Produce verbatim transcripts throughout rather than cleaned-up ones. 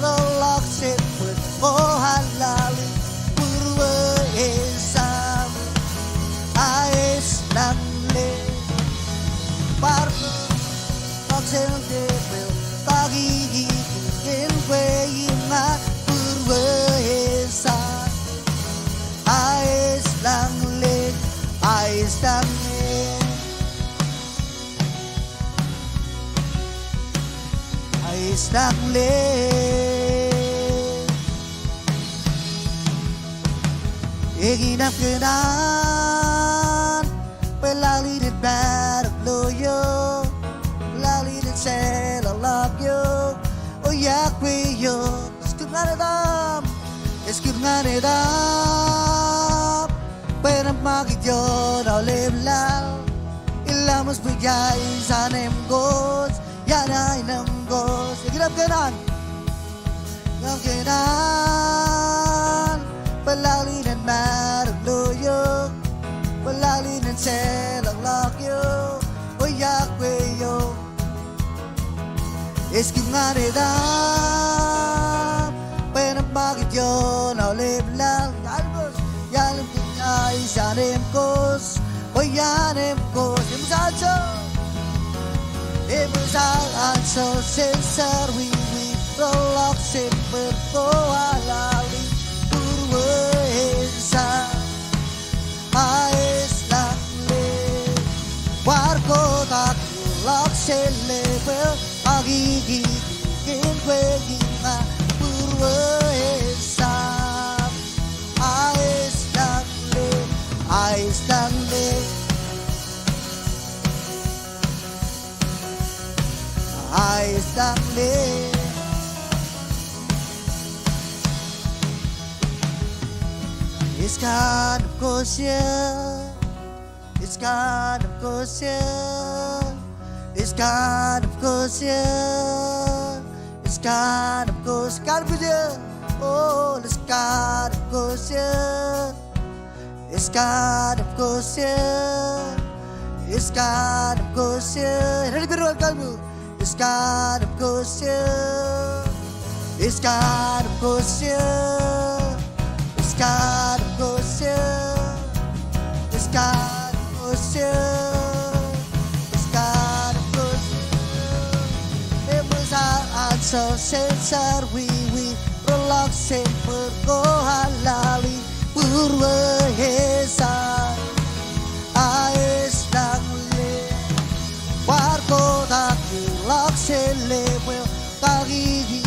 Ri-ḷọk shepherd ko al lale būruō esaḷ. Aes lañlōñ. Bar ko ḷọk shepherd ko al lale būruō esaḷ. Aes lañlōñ, aes lañlōñ. Aes lañlōñ. Eñin aṃ kōṇaan bwe laḷ in en matōk lo eok, laḷ in en seḷọk eok, oyakwe eok. Ej kūr ñan etaṃ, ej kūr ñan etaṃ bwe en ṃakūt ioon aolep laḷ. Ilaṃōj bwe iar iaan eṃ kōj, iar iaan eṃ kōj. Eñin aṃ kōṇaan. Ñan kōṇaan bwe laḷ in en matōk lo eok, bwe laḷ in en seḷọk eok, oyakwe eok. Ej kūr ñan etaṃ bwe en ṃakūt ioon aolep laḷ. Iar iaan eṃ kōj, iar iaan eṃ kōj, iar iaan eṃ kōj. Eṃōj anjọ, eṃōj anjọ jān sarwiwi, ri-ḷọk shepherd ko al lale būruō esaḷ. Aes lañlōñ. Bar ko ḷọk Kōn kwe im ña būruō e Sam. Aes lañ ḷe, aes lañ ḷe, aes lañ ḷe. Ej kanooj kōj eō. Ej kanooj kōj eō. Ej kanooj kōj eō. Ej kanooj kōj, kanooj kōj eō. O, ej kanooj kōj eō. Ej kanooj kōj eō. Ej kanooj kōj eō. Ready, ready, welcome. Ej kanooj kōj eō. Ej kanooj kōj eō. Ej kanooj kōj eō. Ej kanooj kōj eō. Ej kanooj kōj eō. Eṃōj an sō sensar wiwi, rōḷọk sembōr ko alali, būruō e Sam. Aes lañ ḷe. Bar kotak ḷọk sele ṃweo, kakiki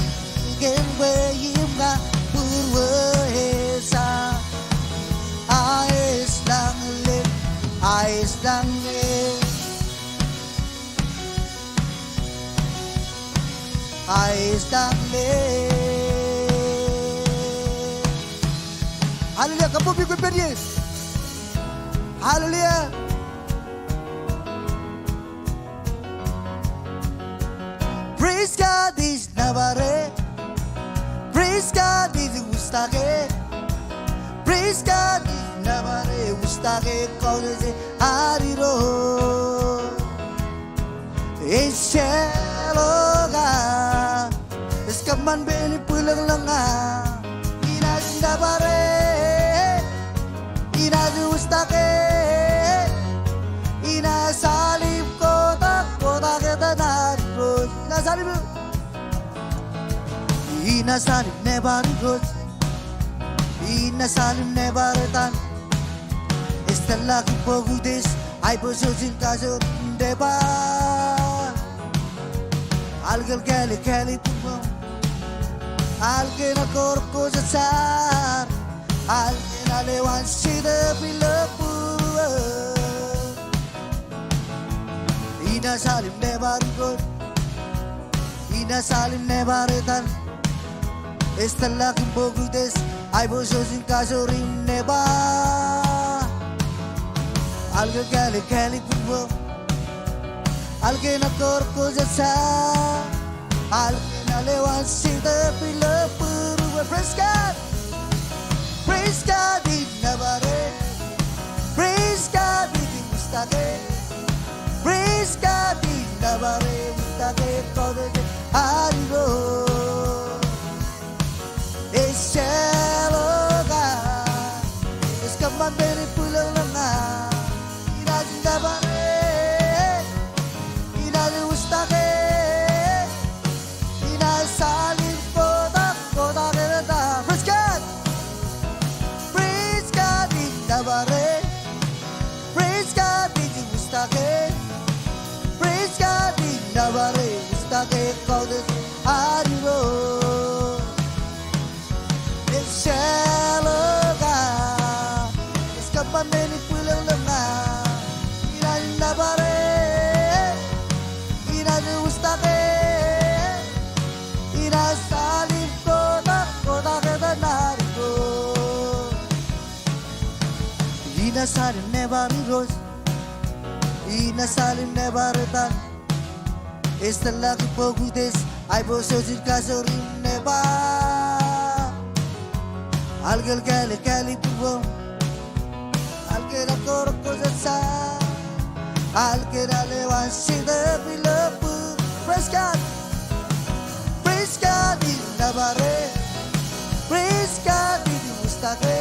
kōn kwe im ña, būruō e Sam. Aes lañ ḷe, aes lañ ḷe. Aes lañ ḷe. Hallelujah, kabbokbok ippān Irooj. Hallelujah. Praise God ij nōbare. Praise God ij wūjtake. Praise God ij nōbare, wūjtake kōj e ad Irooj. Ej jeḷọk aō. Ej kōṃṃan pein bwilōñlōñ aō. Inaaj nōbare. Inaaj wūjtake. Inaaj salim kotak, kotak etan ad Irooj. Inaaj salim. Inaaj salim nōbar Irooj. Inaaj salim nōbar etan. Ej tōllọk im bōk utiej, aiboojoj im kajoor im deba. Al kōl kāālōt, kāālōt būruō. Al kōn aō kōrā kōj jar. Al kōn aō lewōj jitōb ilo būruō. Inaaj salim nōbar Irooj. Inaaj salim nōbar etan. Ej tōllọk im bōk utiej, aiboojoj im kajoor im deba. Al kōl kāālōt, kāālōt būruō. Al kōn aō kōrā kōj jar. Al kōn aō lewōj jitōb ilo būruō. Praise God. Praise God ij nōbare. Praise God ij wūjtake. Praise God ij nōbare, wūjtake kōj e ad Irooj. Ej jeḷọk aō. Ej kōṃṃan pein bwilōñlōñ aō. Inaaj nōbare. Inaaj wūjtake. Inaaj salim kotak, kotak etan. Praise God. Praise God ij nōbare. Praise God ij wūjtake. Praise God ij nōbare, wūjtake kōj e ad Irooj. Ej jeḷọk aō. Ej kōṃṃan pein bwilōñlōñ aō. Inaaj nōbare. Inaaj wūjtake. Inaaj salim kotak, kotak etan ad Irooj. Inaaj salim nōbar Irooj. Inaaj salim nōbar etan. Ej tōllọk im bōk utiej, aiboojoj im kajoor im deba. Al kōl kāālōt, kāālōt būruō. Al kōn aō kōrā kōj jar. Al kōn aō lewōj jitōb ilo būruō. Praise God. Praise God ij nōbare. Praise God ij wūjtake.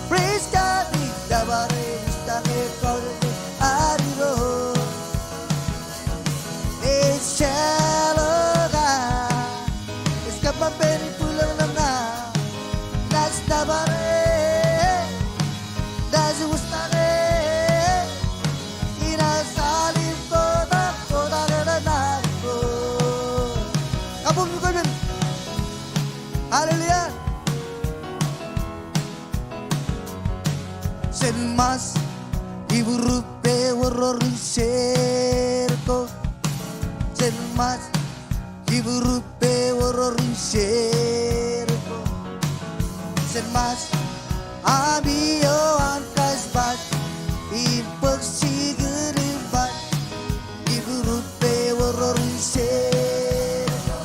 Praise God ij nōbare, wūjtake kōj e ad Irooj. Ej jeḷọk aō. Ej kōṃṃan pein bwilōñlōñ aō. Inaaj nōbare. Ṃaaj, ibūrupe ewōr ri-sher ko. Jen ṃaaj, ibūrupe ewōr ri-sher ko. Jen ṃaaj, ami eo an Kraist ṃaaj, im bōk jikūn im ṃaaj, ibūrupe ewōr ri-sher ko.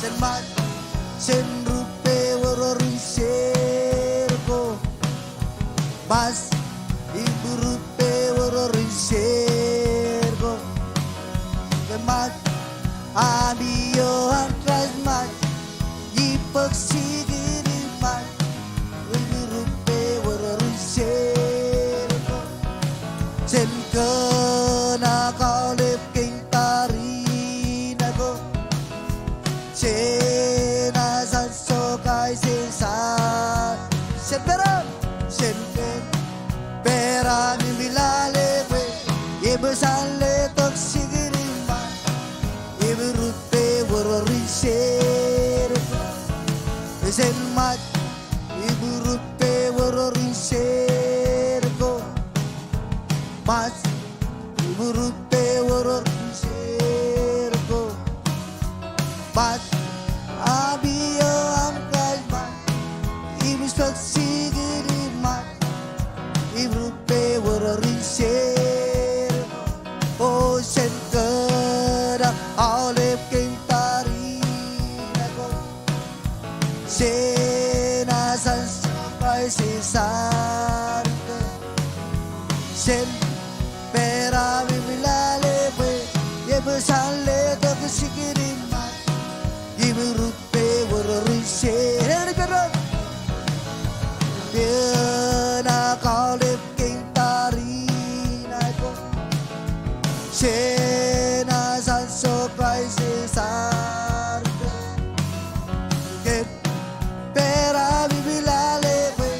Jen ṃaaj, jen rupe ewōr ri-sher ko. Ṃaaj, ibūrupe ewōr ri-sher ko. Jen ṃaaj, ami eo an Kraist ṃaaj, im bōk jikūn im ṃaaj, ibūrupe ewōr ri-sher ko. Jen kōṇaan aolep kein tariṇae ko. Jenasan sokae sesar. Jen pād aṃ, jen kōn pād aṃ im lale bwe eṃōj an letok jikūn im ṃaaj, ibūrupe ewōr ri-sher ko. Jen ṃaaj, ibūrupe ewōr ri-sher ko. Ṃaaj, ibūrupe ewōr ri-sher ko. Ṃaaj, ami eo an Kraist ṃaaj, im bōk jikūn im ṃaaj, ibūrupe ewōr ri-sher ko. O jen kōṇaan aolep kein tariṇae ko. Jenasan sokae sesar ko. Jen pād aṃ im lale bwe eṃōj an letok jikūn im ṃaaj, ibūrupe ewōr ri-sher ko. Kōṇaan aolep kein tariṇae ko. Jenasan sokae sesar ko. Jen pād aṃ im lale bwe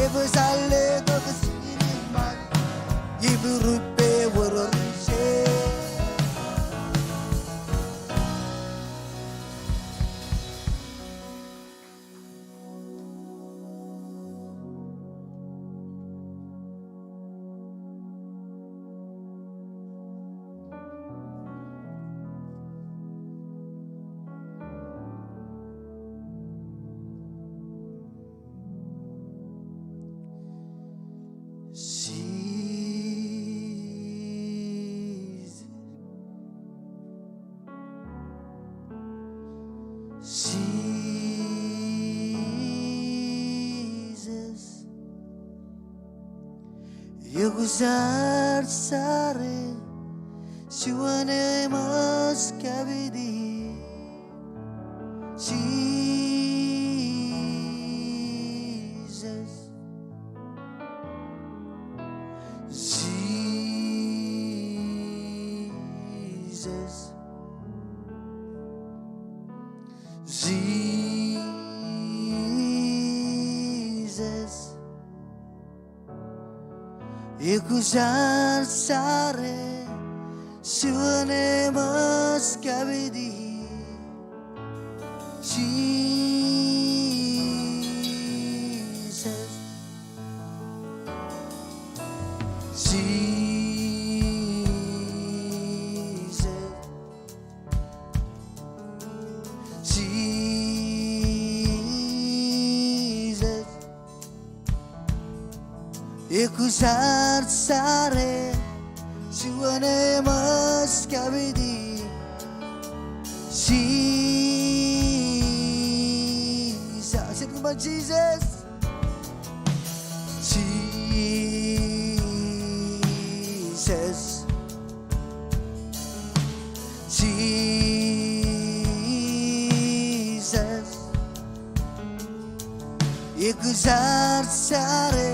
eṃōj an letok jikūn im ṃaaj, ibūrupe ewōr ri-sher. Jisōs. Jisōs. Eok jar jare, juon eṃōj kapiti. Jisōs. Jisōs. Jisōs. Eok jar jare, juon eṃōj kapiti. Jisōs. Jisōs. Jisōs. Eok jar jare, juon eṃōj kapiti. Jisōs. Jisōs. Jisōs. Jisōs. Eok jar jare,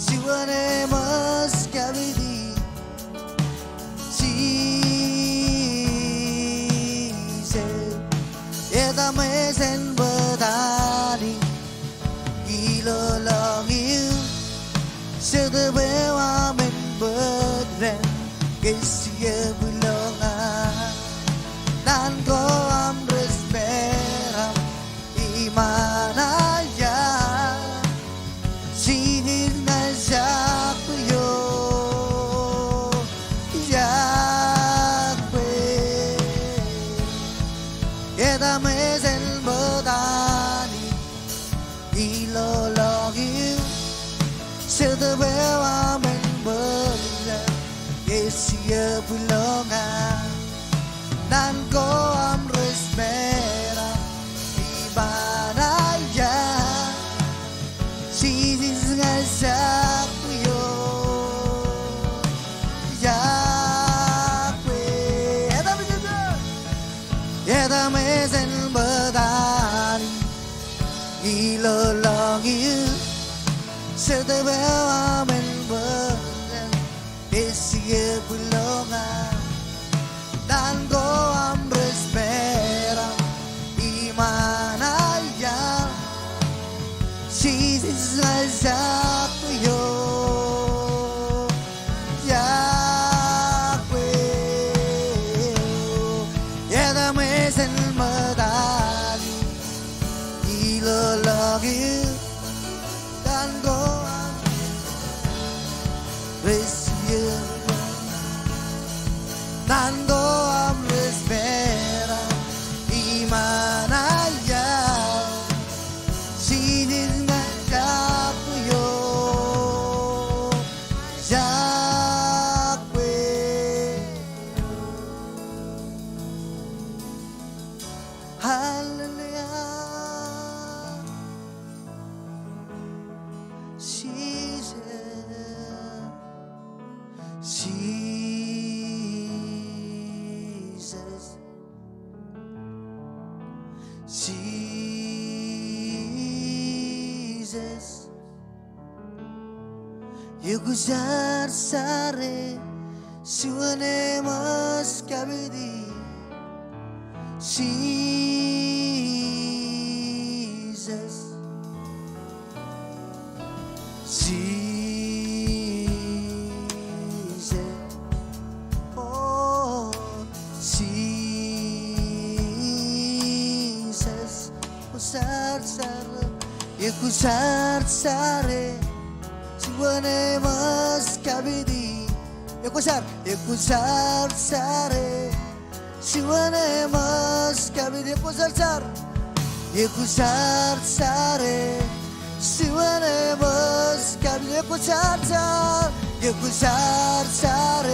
juon eṃōj kapiti. Jisōs. Etaṃ esen bōtaṇ in ilolọk eō, jet bwe eo aṃ en bōk ren, ke ij jebwilọk ñan naan ko aṃ rej pād aṃ im anaya. Jetōb eo aṃ en bōlen, Ijo bwiloñ aṃ. Naan ko aṃ rej meram iṃaan aiaḷ. Jisōs ña jabwe eok, jabwe. Etaṃ, etaṃ ej en bōtaab ilo ḷọk eō. Jetōb eo aṃ en bōlen, Ijo bwiloñ aṃ. Naan ko aṃ rej meram iṃaan aiaḷ. Jisōs ña jabwe eok, jabwe eok. Etaṃ ej en bōtaab ilo ḷọk eō. Naan ko aṃ rej, naan ko aṃ rej meram iṃaan aiaḷ. Jisōs ña jabwe eok, jabwe eok. Hallelujah. Jisōs. Jisōs. Jisōs. Ekwōjarjar e, juon eṃōj kapiti. Jisōs. Jisōs. O Jisōs. Ekwōjarjar, ekwōjarjar e, juon eṃōj kapiti. Ekwōjar, ekwōjarjar e, juon eṃōj kapiti. Ekwōjarjar, ekwōjarjar e, juon eṃōj kapiti. Ekwōjarjar, ekwōjarjar e,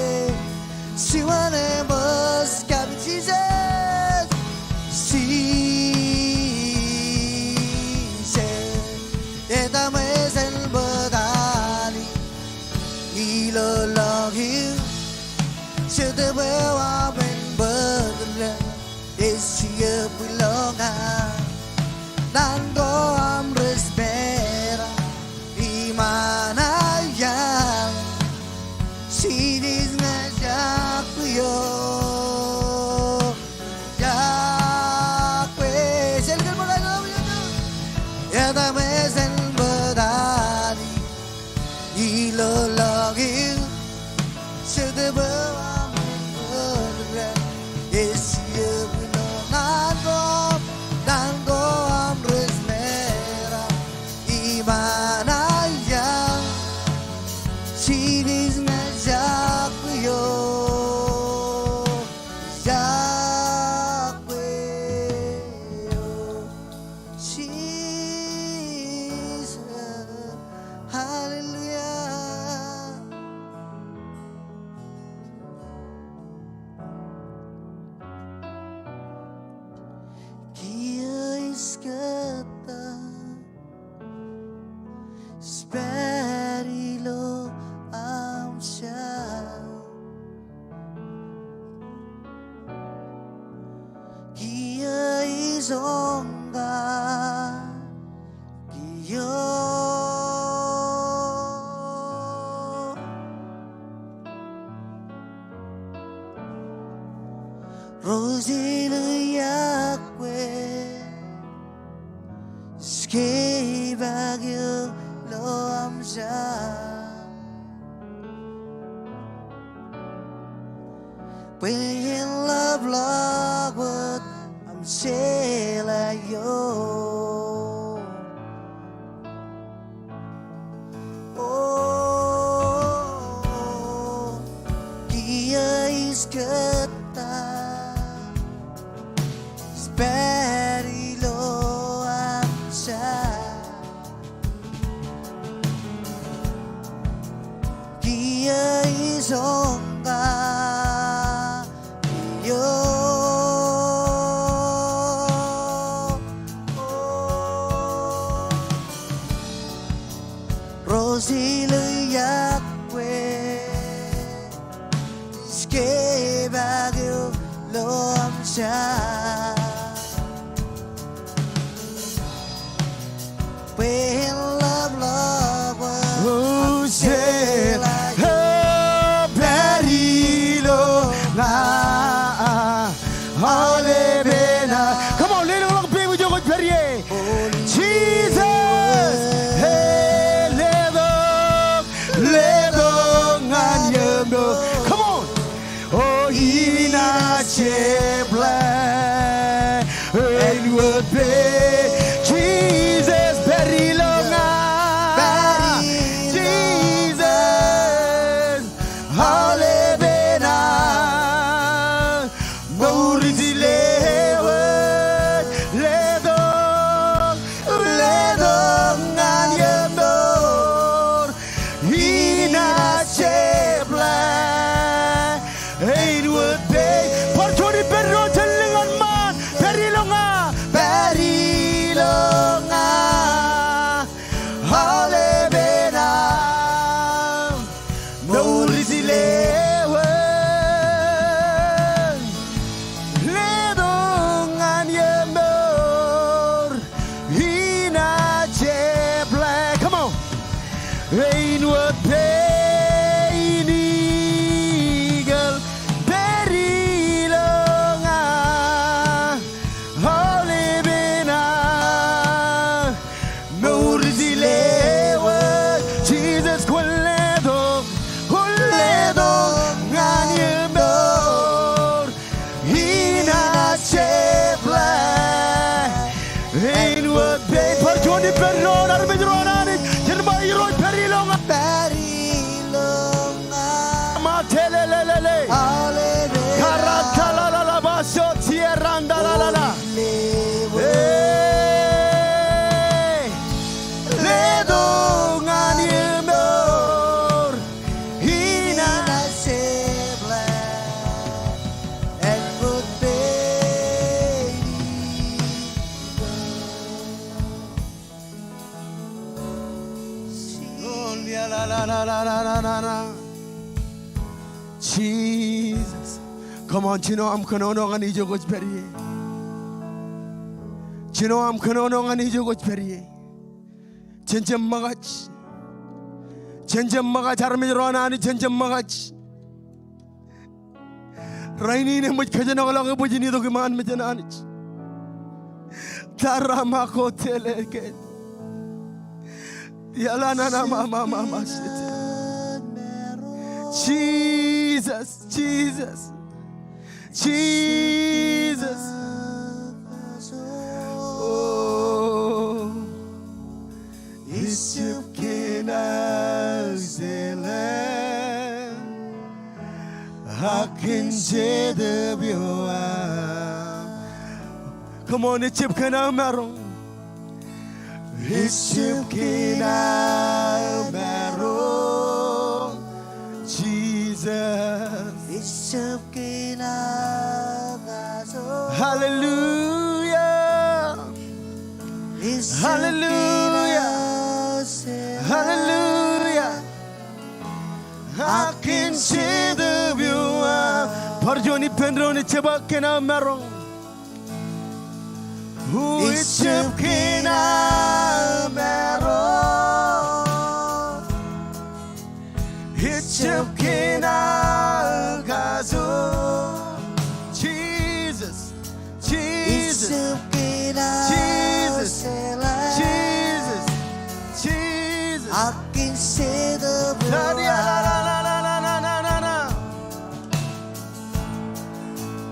juon eṃōj kapiti. Jisōs. Jisōs. Etaṃ ej en bōtaab ilo ḷọk eō. Jetōb eo aṃ en bōlen, Ijo bwiloñ aṃ. Naan ko aṃ rej meram iṃaan aiaḷ. Jisōs ña jabwe eok, jabwe. Etaṃ ej en bōtaab ilo ḷọk eō. Jetōb eo aṃ en bōlen, Ijo bwiloñ aṃ. Naan ko aṃ, naan ko aṃ rej meram iṃaan aiaḷ. Jisōs ña jabwe eok, jabwe eok. Jisōs. Hallelujah. Kiiō ij kōttar, ij pād ilo aṃ jar. Kiiō ij oñka, kiiō. Ro jeḷā iọkwe, ij kōibaik ilo aṃ jar. Bwe en ḷap ḷọk wōt aṃ jeḷā ioon. O, kiiō ij kōttar, ij pād ilo aṃ jar. Tonga eo. Rosi lo yakwe. Ske bak eo lo amsa. Bwe en lọpḷọk wōt. Use, oh, pād ilo ña. Aolep eṇ. Come on, leḷọk ḷọk peiṃ ijo kwōj pād ie. Jesus, e, letok, letok ñan eṃṃoor. Come on. O inaaj jepḷaak āinwōt peiṃ. Jesus, pād ilo ña. Jesus, aolep eṇ. Mour ej lewōj, letok, letok ñan eṃṃoor. Inaaj jepḷaak āinwōt peiṃ. Bar juon ippān doon jān lōñ an ṃaan. Pād ilo ña. Pād ilo ña. Aolep eṇ. Mour ej lewōj. Letok ñan eṃṃoor. Inaaj jepḷaak. Come on. Āinwōt peiṃ eagle, pād ilo ña. Aolep eṇ. Mour ej lewōj. Jesus, kwōn letok, kwōn letok ñan eṃṃoor. Inaaj jepḷaak āinwōt peiṃ. Bar juon ippān doon armej ro an Anij. Jen ba, Irooj, pād ilo ña. Pād ilo ña. Matelelelele. Hallelujah. Karatalalabaso tierandalala. Hallelujah. Hey. Letok ñan eṃṃoor. Inaaj jepḷaak āinwōt peiṃ. Jesus. Come on, jino aṃ kōnono ñan ijo kwōj pād ie. Jino aṃ kōnono ñan ijo kwōj pād ie. Jen jab ṃōkaj. Jen jab ṃōkaj, armej ro an Anij, jen jab ṃōkaj. Rainin eṃōj kōjenolọk bwe jen itok iṃaan mejān Anij. Taramakoteleke. Ialanana mamamama sete. Jesus, Jesus. Jesus. Oh. Ijjab kein aō jeḷā, ak kōn Jetōb eo aṃ. Come on, ijjab kein aō maroñ. Ijjab kein aō maroñ, Jesus. Ijjab kein aō kajoor. Hallelujah. Hallelujah. Hallelujah. Ak kōn Jetōb eo aṃ. Bar juon ippān doon, ijjab kein aō maroñ. O ijjab kein aō maroñ. Ijjab kein aō kajoor. Jesus. Jesus. Ijjab kein aō jeḷā. Jesus. Jesus. Ak kōn Jetōb eo aṃ.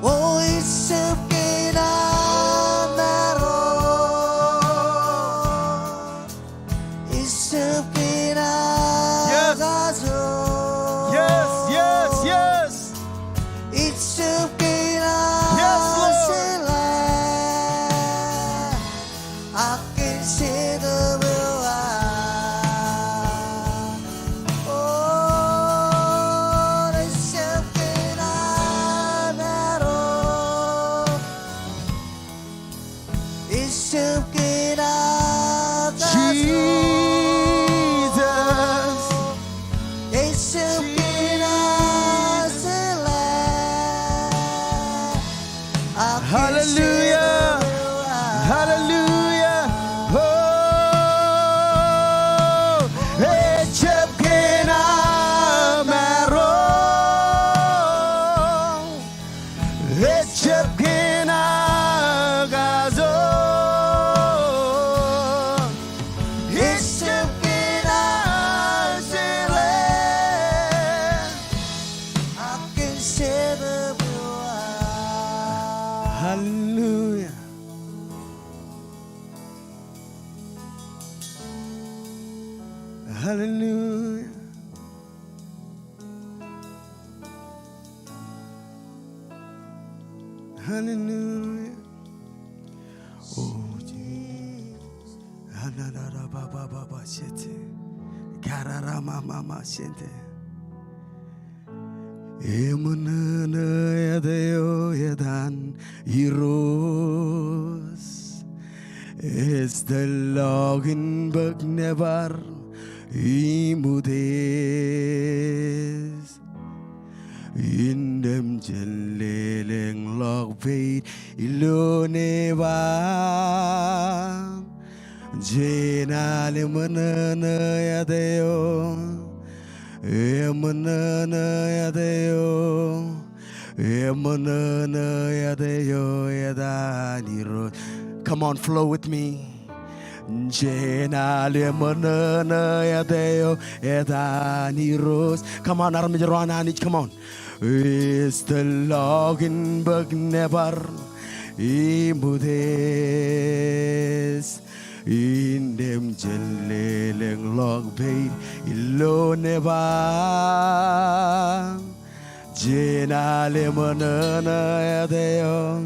O ijjab kein aō maroñ. Ijjab kein aō kajoor. Yes, yes, yes. Ijjab kein aō jeḷā. Hallelujah. Oh, Jesus. Ananarabababa shete. Kararamamama shete. Eṃōṇōṇō eo etan Irooj. Ej tōllọkin bōk nōbar im utiej. Innām jen lelōñḷọk peid ilo nebar. Jen al eṃōṇōṇō eo. Eṃōṇōṇō eo. Eṃōṇōṇō eo etan Irooj. Come on, flow with me. Jen al eṃōṇōṇō eo etan Irooj. Come on, armej ro an Anij, come on. Ej tōllọkin bōk nōbar im utiej. Innām jen lelōñḷọk peid ilo nebar. Jen al eṃōṇōṇō eo.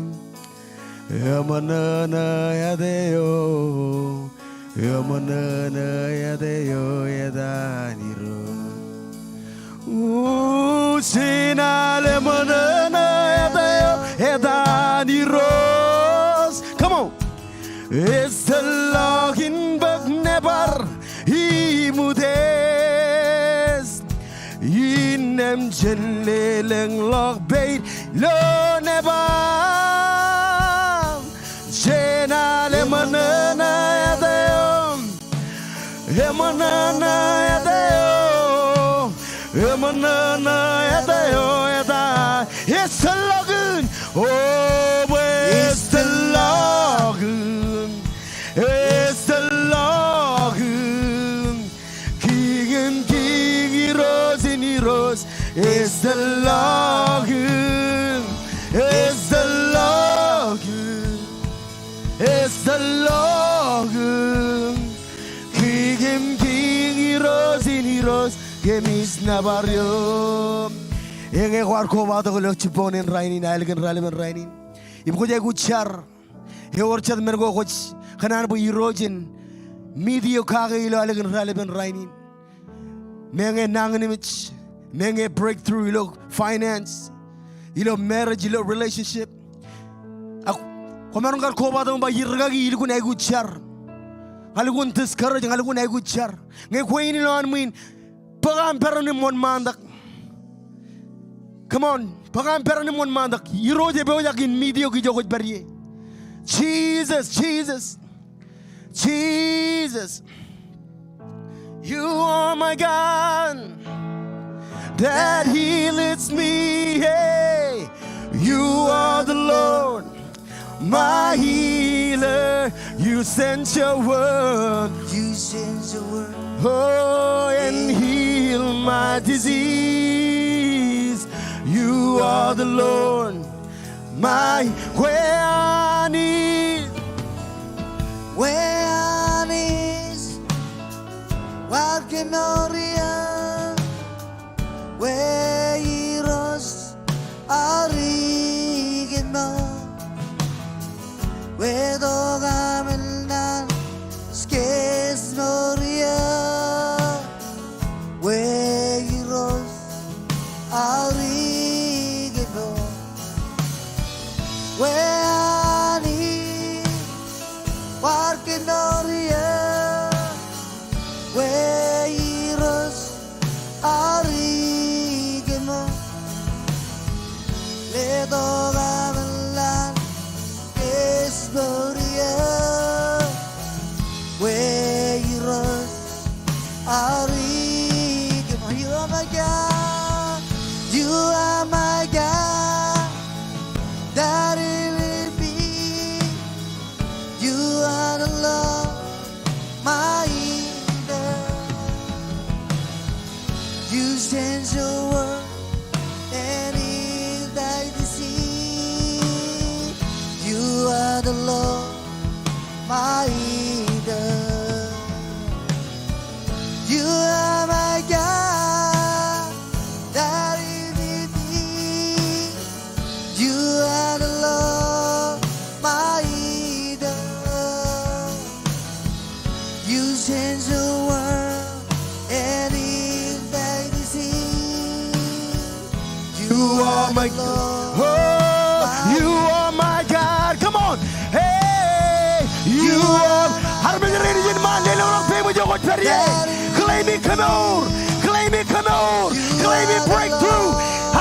Eṃōṇōṇō eo. Eṃōṇōṇō eo etan Irooj. Jen al eṃōṇōṇō eo etan Irooj. Come on. Ej tōllọkin bōk nōbar im utiej. Innām jen lelōñḷọk peid ilo nebar. Jen al eṃōṇōṇō eo. Eṃōṇōṇō eo. Eṃōṇōṇō eo etan. Ej tōllọkin. O, bwe ej tōllọkin. Ej tōllọkin. Kiiñ in kiiñ, Irooj in irooj. Ej tōllọkin. Ej tōllọkin. Ej tōllọkin. Kiiñ in kiiñ, Irooj in irooj. Kōmij nōbar eok. Eñe kwaar kobatok ilo jibboñōn in rainin, ālikin raelepen rainin, im kwōj aikuj jar. Ewōr jet men ko kwōj kōṇaan bwe irooj in meet eok kake ilo ālikin raelepen rainin. Meñe nañinmej, meñe breakthrough ilo finance, ilo marriage, ilo relationship. Ak kwōmaroñ kar kobatok im ba, rikaki, elukkuun aikuj jar. Ña elukkuun discourage, ña elukkuun aikuj jar. Ñe kwe in ilowaan ṃwiin, bōk aṃ peran im wōnṃaantak. Come on. Bōk aṃ peran im wōnṃaantak. Irooj epojak in meet eok ijo kwōj pād ie. Jesus, Jesus, Jesus. You are my God that healeth me. Hey, you are the Lord my healer, you sent your word. You sent your word. Oh, and heal my disease. You are the Lord, my, where I need, where I need, what can Maria, where Irooj Aorōk eo, where tok aṃ eḷḷān, Jisōs Moria, where Irooj Aorōk eo, where Anij, where Moria, where Irooj Aorōk eo, letok aṃ eḷḷān, Jisōs Moria, where Irooj Aorōk eo. You are my God, you are my God, that healeth me. You are the Lord, my healer. You send your word and heal thy disease. You are the Lord, my healer. You are my God. Oh, you are my God. Come on. Hey, you are. Armej rein ijin ṃaan, lelōñḷọk peiṃ ijo kwōj pād ie. Claim e kemour. Claim e kemour. Claim e breakthrough.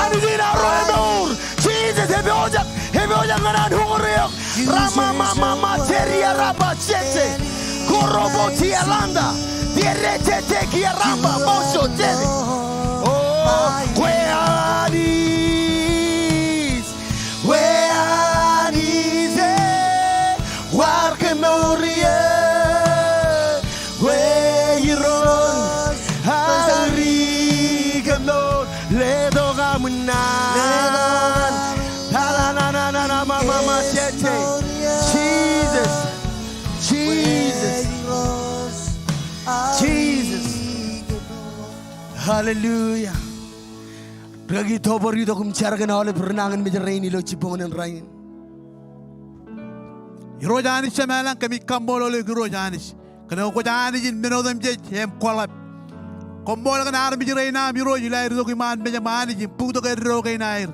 Anij in arro emour. Jesus, epojak. Epojak ñan an uñūr eok. Ramamamama, teria raba sete. Korobo tia landa. Tiere tete kia raba, boso tete. Oh, kwe Anij. Kwe Anij e, kwaar kemour ie. Kwe Irooj, ari kemour. Letok aṃ naan. Talananananamamama sete. Jesus. Jesus. Jesus. Hallelujah. Rikaki tōpar itok im jar kōn aolep ri nañinmej rein ilo jibboñōn in rainin. Irooj Anij Jemām ilañ, kōmij kaṃṃoolol eok Irooj Anij. Kōn kwōj Anij in men otemjej im kwaḷọk. Koṃṃool kōn armej rein aṃ Irooj ilo aer itok iṃaan mejaṃ Anij im bōktok eddo kein aer.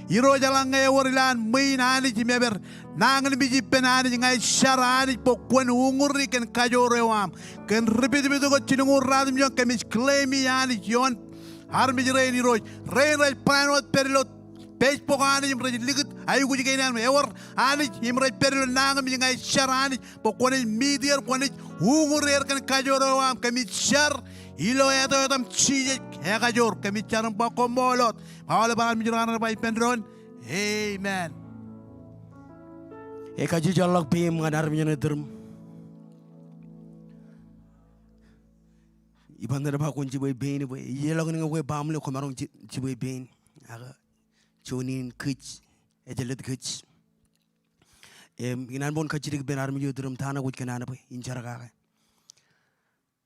Irooj eḷaññe ewōr ilowaan ṃwiin Anij im epād nañinmej ippān Anij ña ij jar Anij bwe kwōn uñūri kōn kajoor eo aṃ. Kōn ri pitpit ko jilñuul ruatimjuon kōmij claim e Anij ioon armej rein Irooj. Rein rej plan wōt pād ilo Facebook Anij im rej likūt aikuj kein aer ewōr Anij im rej pād ilo nañinmej ña ij jar Anij bwe kwōnaaj meet er, kwōnaaj uñūr er kōn kajoor eo aṃ. Kōmij jar ilo etaṃ, etaṃ Jisōs ekajoor. Kōmij jar im ba koṃṃool wōt. Aolep armej ro an rej ba ippān doon, amen. Ej kajjojo ḷọk peiṃ ñan armej ṇe tūrūṃ. Iban ṇe ba kwōn jibwe pein bwe ij ḷọk ñan kwe baaṃle, kwōmaroñ ji-, jibwe pein. Ak juon in kōj, ejjeḷọk kōj. Im, ikōṇaan bwe kwōn kajjitōk ippān armej eo tūrūṃ ta ṇe kwōj kōṇaan bwe in jar kake.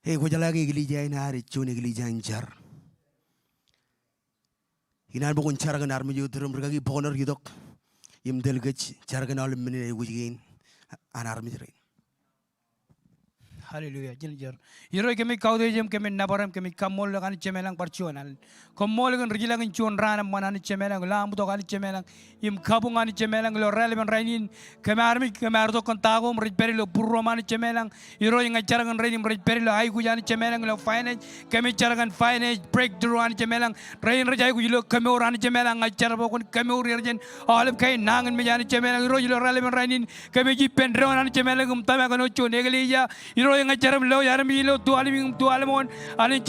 Ej kwōjeḷā ke eklejia in ad ej juon eklejia in jar. Ikōṇaan bwe kwōn jar kōn armej eo tūrūṃ, rikaki bọknor itok im tōl kōj, jar kōn aolep men in aikuj kein an armej rein. Hallelujah. Jen jar. Irooj, kōmij kautiej im kōmij nōbar im kōmij kaṃṃoolol eok Anij Jemām ilañ bar juon alen. Koṃṃool kōn ri jilkinḷọk in juon raan eṃṃan Anij Jemām ilañ, ilo aṃ itok Anij Jemām ilañ im kabuñ Anij Jemām ilañ, ilo raelepin rainin. Kōm armej, kōm ar itok kōn ta ko im rej pād ilo būruōṃ Anij Jemām ilañ. Irooj, ña ij jar kōn rein im rej pād ilo aikuj Anij Jemām ilañ, ilo finance. Kōmij jar kōn finance breakthrough Anij Jemām ilañ. Rein rej aikuj ilo kemour Anij Jemām ilañ, ña ij jar bwe kwōn kemour er jān aolep kain nañinmej Anij Jemām ilañ. Irooj, ilo raelepin rainin, kōmij ippān doon Anij Jemām ilañ im tōmak āinwōt juon eklejia. Irooj, ña ij jar im lewōj armej ilo Tualem im Tualem wōn Anij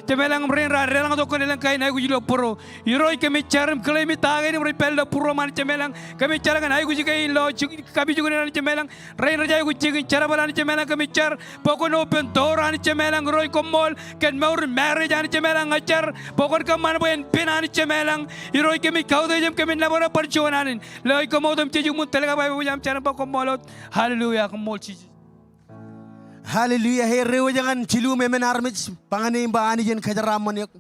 Jemām ilañ, im rein raar deḷọñtok kōn elōñ kain aikuj ilo bōro. Irooj, kōmij jar im claim e ta kein im rej pād ilo būruōṃ Anij Jemām ilañ. Kōmij jar kōn aikuj kein ilo jik-, kapijuknen Anij Jemām ilañ. Rein rej aikuj jikin jerbal Anij Jemām ilañ, kōmij jar bwe kwōn open door Anij Jemām ilañ. Irooj, koṃṃool kōn mour in marriage Anij Jemām ilañ, ña ij jar bwe kwōn kōṃṃan bwe en pen Anij Jemām ilañ. Irooj, kōmij kautiej im kōmij nōbar eok bar juon alen. Lewōj koṃ otemjej iṃōn tōl kab aiboojoj aṃ jar im ba koṃṃool wōt. Hallelujah, koṃṃool Jisōs. Hallelujah. Ej diwōj ñan jilu im emān armej, ba ñan e im ba Anij en kōjeraaṃṃan eok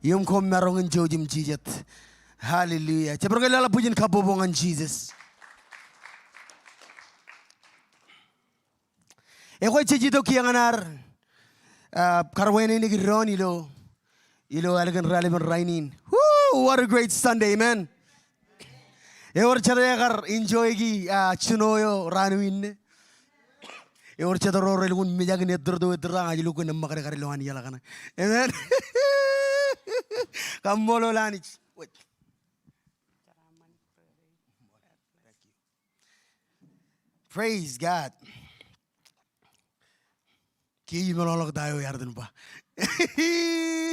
im koṃ maroñ in jouj im jijet. Hallelujah. Jab bar ke leḷọk bwijin kabbokbok ñan Jisōs. Ekwe jej itok kiiō ñan ad, ah, karuwaineneik doon ilo, ilo ālikin raelepin rainin. Woo, what a great Sunday, amen. Ewōr jet ekar enjoy e, ah, snow eo raan eo inne. Ewōr jet ro relukkuun mejakin ettōrto ettōrto ña ij lukkuun eṃṃakdekar ilowaan iaḷ kaṇe. Amen. Kaṃṃoolol Anij. Wait. Praise God. Kiiō imeḷọkḷọk ta eo ear itōn ba.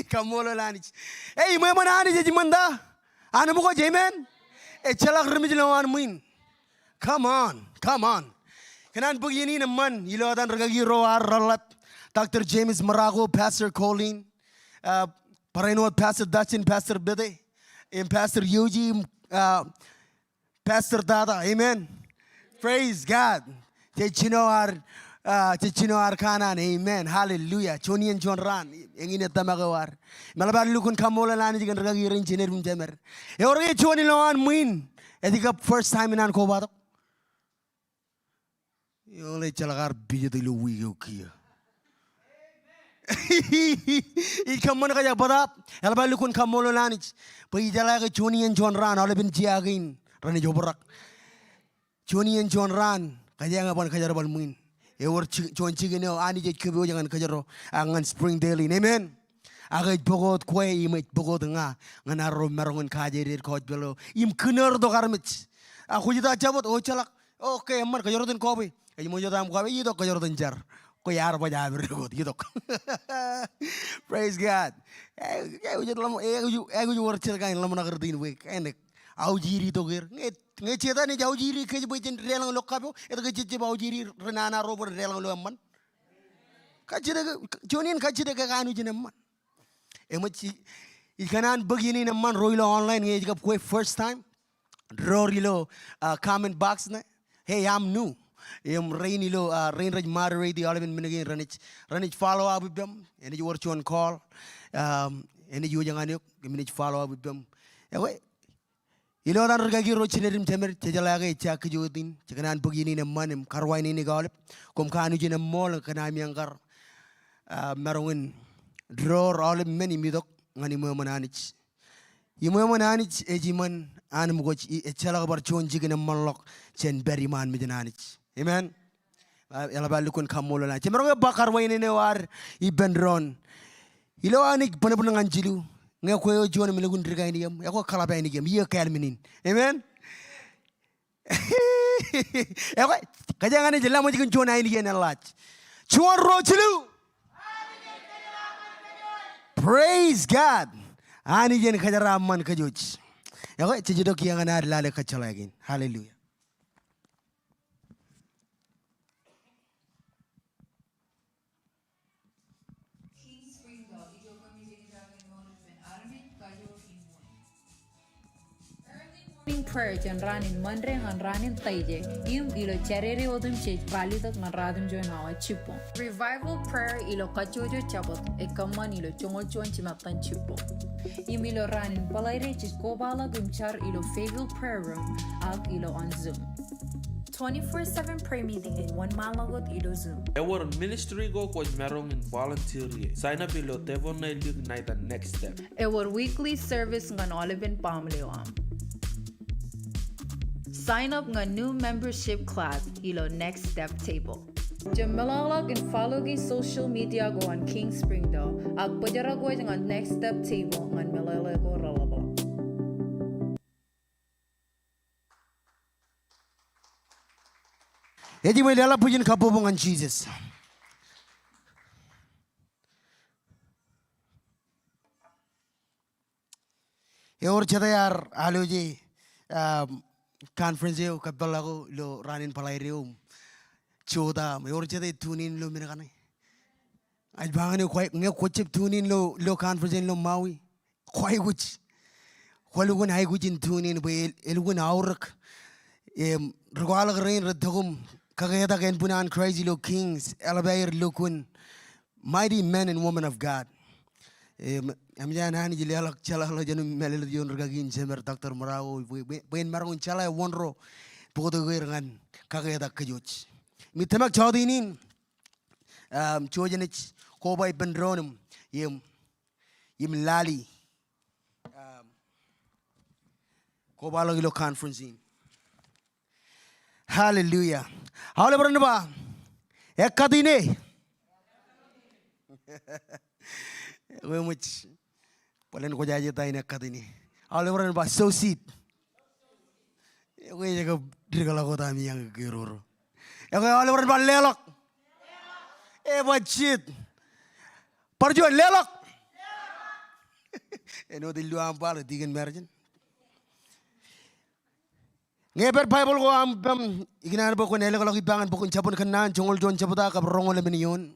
Kaṃṃoolol Anij. Ej iṃweṃṃan Anij, ej iṃōn ta? An ṃōkaj, amen. Ejjeḷọk ri mej ilowaan ṃwiin. Come on, come on. Kōn an bōk iien in eṃṃan, ilo etan rikaki ro ad reḷap. Doctor James Marocco, Pastor Colleen, uh, barāinwōt Pastor Dustin, Pastor Bete, im Pastor Yoji, uh, Pastor Tata, amen. Praise God. Jej jino ad, ah, jej jino ad kanaan, amen. Hallelujah. Juon iien juon raan, eñin e tōmak eo ad. Im eḷap ad lukkuun kaṃṃoolol Anij kōn rikaki rein jined im jemed. Ewōr ke juon ilowaan ṃwiin ej kab first time in an kobatok? Eñin ejjeḷọk ar pijet ilo wiik eo kiiō. Ij kōṃṃan kōj ak bōtaab, eḷap aō lukkuun kaṃṃoolol Anij bwe ijeḷā ke juon iien juon raan aolepen jea kein renaaj obrak. Juon iien juon raan, kōjeañ eban kōjerbal ṃwiin. Ewōr ji-, juon jikin eo Anij ej kōpooj ñan kōjro, ak ñan Springdale in. Amen. Ak ej pukot kwe im ej pukot ña ñan arro maroñ in kajeeded gospel eo im kūnoor tok armej. Ak kwōj ta jabōt, o ejjeḷọk. Okay, eṃṃan, kōjro iten kope. Ej ṃōj wōt aṃ kope, itok kōjro iten jar. Kwe ear baj aer rekot, itok. Praise God. Eh, eh, ej ḷōmṇak, eh, ej, eh, ej wōr jet kain ḷōmṇak rot in bwe, eh, enaaj aujiri tok er. Ñe, ñe Setan ej aujiri kōj bwe jen deḷọñ ilo kab eo, etke jej jab aujiri ri nana ro bwe ren deḷọñ ilo eṃṃan? Kajjitōk, juon iien kajjitōk ke kanooj in eṃṃan. Eṃōj, ij kōṇaan bōk iien in eṃṃan ro ilo online ñe ej kab kwe first time. Door ilo, ah, comment box ṇe. Hey, I'm new. Im rein ilo, ah, rein rej moderate aolepen men kein renaaj, renaaj follow up ippaṃ. Enaaj wōr juon call. Um, enaaj wōj ñan eok. Im enaaj follow up ippaṃ. Ekwe, ilo etan rūkaki ro jined im jemed, jejeḷā ke ejja kōj wōt in, jej kōṇaan bōk iien in eṃṃan im karuwainene aolep. Koṃ kanooj in eṃṃool, kōn ami eñkar, ah, maroñ in door aolep men im itok ñan iṃweo eṃṃan Anij. Iṃweo eṃṃan Anij ej iṃōn an ṃōkwōj, ejjeḷọk bar juon jikin eṃṃanḷọk jān pād iṃaan mejān Anij. Amen. Ah, eḷap aō lukkuun kaṃṃoolol Anij. Jemaroñ ke ba karuwainene eo ad ippān doon. Ilo Anij bōnbōn ñan jilu. Ñe kwe eo juon im lukkuun dikainiem, ekwe kalap ainikien, iiō kāāl men in. Amen. Ekwe, kōjeañ Anij laṃōj kōn juon ainikien eḷaaj. Juon, ruo, jilu. Praise God. Anij en kōjeraaṃṃan kōj wōj. Ekwe, jej itok kiiō ñan ad lale kōjjeḷā kein. Hallelujah. Morning prayer jān raan in Monday ñan raan in Thursday, im ilo Saturday otemjej ralitōk ñan ratimjuon awa jibboñ. Revival prayer ilo kajjojo Jabōt ej kōṃṃan ilo joñoul juon jimattan jibboñ. Im ilo raan in Bōḷaide jej kobaḷọk im jar ilo Fayetteville Prayer Room ak ilo on Zoom. Twenty-four seven prayer meeting ej wōnṃaanḷọk wōt ilo Zoom. Ewōr ministry ko kwōj maroñ in volunteer ie. Sign up ilo Tebon Nail Youth Night ak Next Step. Ewōr weekly service ñan aolepen baaṃle eo aṃ. Sign up ñan new membership class ilo Next Step Table. Jab meḷọkḷọk in follow e social media ko an King Springdale, ak bōjrak wōj ñan Next Step Table ñan meḷeḷe ko reḷapḷọk. Ej iṃōj leḷọk bwijin kabbokbok ñan Jisōs. Ewōr jet ear aloje, um, conference eo kōpeḷḷọk ilo raan in Bōḷaide eo im jota, ewōr jet ej tune in ilo men kaṇe. Ij ba ñan eok, ñe kwōj jab tune in ilo, ilo conference eo ilo Maui, kwō aikuj. Kwō lukkuun aikuj in tune in bwe e, elukkuun aorōk. Im, ri kwaḷọk rein rej tok im kaketak ānbwin an Christ ilo Kings, eḷap aer lukkuun mighty men and women of God. Im, eṃōj an Anij leḷọk jeḷā ḷọk jān im mālōtlōt ioon rūkaki in jemed Doctor Murao bwe, bwe, bwe en maroñ in jeḷā wōn ro bōktok er ñan kaketak kōj wōj. Im ij tōmak jọteen in, um, juon jenaaj koba ippān doon im, im, im lale. Um, kobaḷọk ilo conference in. Hallelujah. Aolep ren ba, ekkat ine. Eṃōj. Bōlen kwōj aje ta in ekkat ine. Aolep ren ba, sow seed. Ekwe, ej kab dikḷọk wōt ami eñkeroro. Ekwe, aolep ren ba, leḷọk. Ej ba jiet. Bar juon, leḷọk. Āinwōt illu aṃ ba ḷe, Deacon Margin. Ñe epād Baibōḷ ko aṃ ippaṃ, ikōṇaan bwe kwōn ālōkḷọk ippa ñan bok in Jabōn Kōnnaan, joñoul juon jebta kab roñoul emān eoon.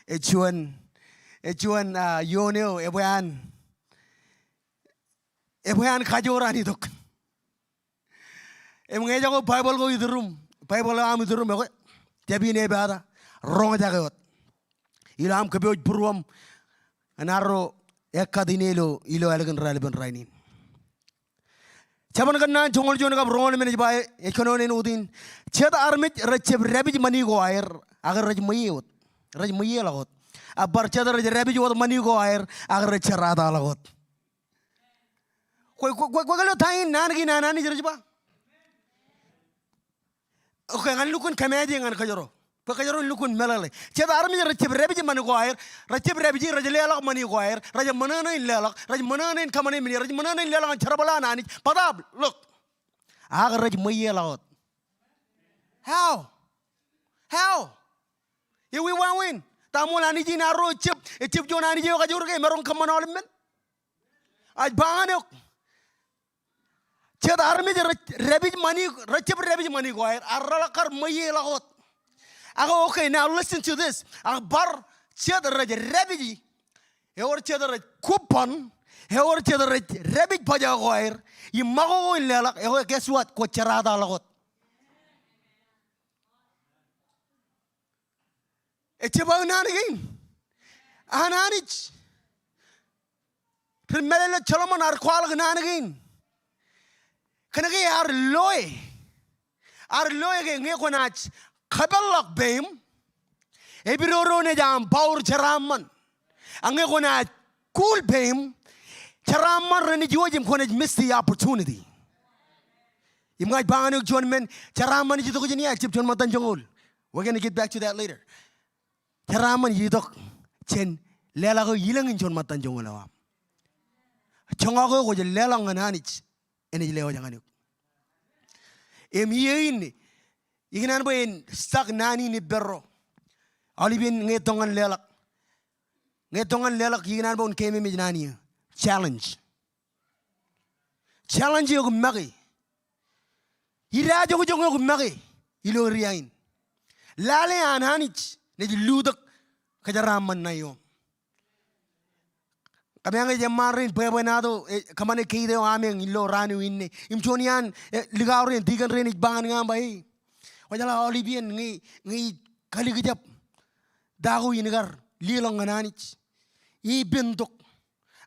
Ej juon, ej juon, ah, eoon eo, ebwe an, ebwe an kajoor an itok. Im ñe ejako Baibōḷ ko ituruṃ, Baibōḷ eo aṃ ituruṃ, ekwe, jab in epata, roñjake wōt. Ilo aṃ kōpooj būruōṃ ñan arro ekkat ine ilo, ilo ālikin raelepen rainin. Jabōn Kōnnaan joñoul juon kab roñoul emān ej ba, ej kōnono āinwōt in. Jet armej rej jab dāpij ṃani ko aer, ak rej ṃweiie wōt. Rej ṃweiieḷọk wōt. Ak bar jet rej dāpij wōt ṃani ko aer, ak rej jerataḷọk wōt. Kwe, kwe, kwe, kwōj lo ta in naan kein an Anij rej ba? Okay, ñan lukkuun kōmeaje ñan kōjro. Bwe kōjro en lukkuun meḷeḷe. Jet armej rej jab dāpij ṃani ko aer, rej jab dāpij, rej leḷọk ṃani ko aer, rej ṃōṇōṇō in leḷọk, rej ṃōṇōṇō in kōṃṃane men, rej ṃōṇōṇō in leḷọk ñan jerbal an Anij, bōtaab, look. Ak rej ṃweiieḷọk wōt. How? How? Ewi wāween? Ta ṃool Anij in arro ejab, ejab juon Anij eo kajoor ke emaroñ kōṃṃan aolep men? Ij ba ñan eok. Jet armej rej dāpij ṃani, rej jab dāpij ṃani ko aer, ak reḷak kar ṃweiieḷọk wōt. Ak okay, now listen to this. Ak bar jet rej dāpij, ewōr jet rej kubbon, ewōr jet rej dāpij bajjek ko aer, im ṃakoko in leḷọk, ekwe, guess what? Kwōj jerataḷọk wōt. Ejjab aō naan kein an Anij. Ri-mālōtlōt Solomon ear kwaḷọk naan kein. Kōnke ear loe. Ear loe ke ñe kwōnaaj kōpeḷḷọk peiṃ, epidodo naaj aṃ power jeraaṃṃan. Ak ñe kwōnaaj kul peiṃ, jeraaṃṃan renaaj wōj im kwōnaaj miss the opportunity. Im ña ij ba ñan eok juon men, jeraaṃṃan ej itok jān ia? Ejjab juon ṃōttan joñoul. We're gonna get back to that later. Jeraaṃṃan ej itok jān leḷọk eo ilōñ in juon ṃōttan joñoul eo aṃ. Joñak eo kwōj leḷọk ñan Anij, enaaj lewōj ñan eok. Im iiō in, ikōṇaan bwe en stuck naan in ippārro. Aolep iien ñe etok ñan leḷọk. Ñe etok ñan leḷọk, ikōṇaan bwe en keememej naan iiō. Challenge. Challenge eo eok make. Idaajokjok eo eok make ilo area in. Lale an Anij naaj lutōk kōjeraaṃṃan ṇae ioṃ. Kōmeañ ej eṃṃaan rein bwebwenato, e, kōṃṃane gate eo ameañ ilo raan eo inne. Im juon iaan, e, likao rein, tikōn rein ej ba ñan ña im ba, e, kwōjeḷā aolep iien ñe, ñe ij kalikjab ta ko in kar leḷọk ñan Anij, ipen tok.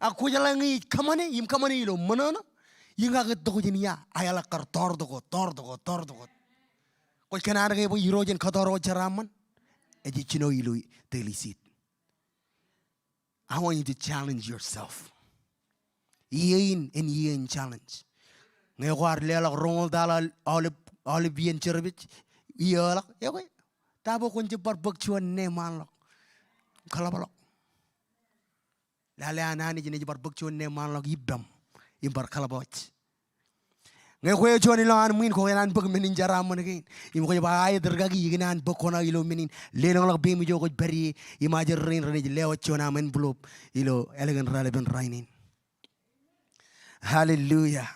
Ak kwōjeḷā ñe ij kōṃṃane, im kōṃṃane ilo ṃōṇōṇō, iñak ej tok jān ia, aelōñ kar toortok wōt, toortok wōt, toortok wōt. Kwōj kōṇaan ke bwe Irooj en kōtọọrọ wōt jeraaṃṃan? Ej jino ilo Daily Seed. I want you to challenge yourself. Iiō in, en iiō in challenge. Ñe kwaar leḷọk roñoul taḷa aolep, aolep iien service, iiō ḷọk, ekwe, ta bwe kwōn jab bar bōk juon ṇe ṃaanḷọk, kōḷapḷọk. Lale an Anij enaaj bar bōk juon ṇe ṃaanḷọk ippaṃ im bar kōḷapḷọk. Ñe kwe eo juon ilo an ṃwiin, kwō kōṇaan bōk men in jeraaṃṃan kein. Im kwōj ba, aet rikaki, ikōṇaan bōk koṇaō ilo men in. Lelōñḷọk peiṃ ijo kwōj pād ie, im ajri rein renaaj lewōj juon aṃ envelope ilo ālikin raelepen rainin. Hallelujah.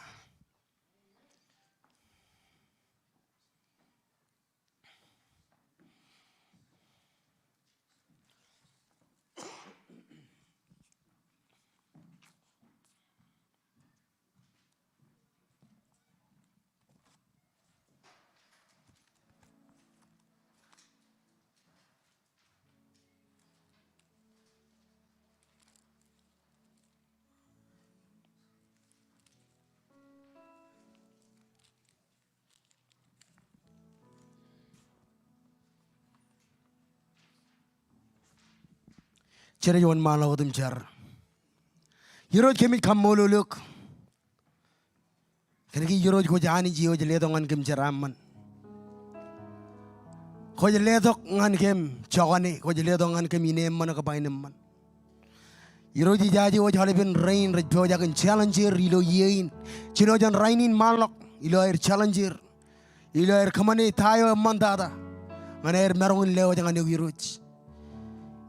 Jen wōnṃaanḷọk wōt im jar. Irooj, kōmij kaṃṃoolol eok kōnke Irooj kwōj Anij eo ej letok ñan kōm jeraaṃṃan. Kwōj letok ñan kōm jokane, kwōj letok ñan kōm ineeṃṃan ak bwaineeṃṃan. Irooj, ijaje wōj aolepen rein rej pojak in challenge er ilo iiō in. Jino jān rainin ṃaanḷọk ilo aer challenge er, ilo aer kōṃṃane ta eo eṃṃantata ñan aer maroñ in lewōj ñan eok Irooj.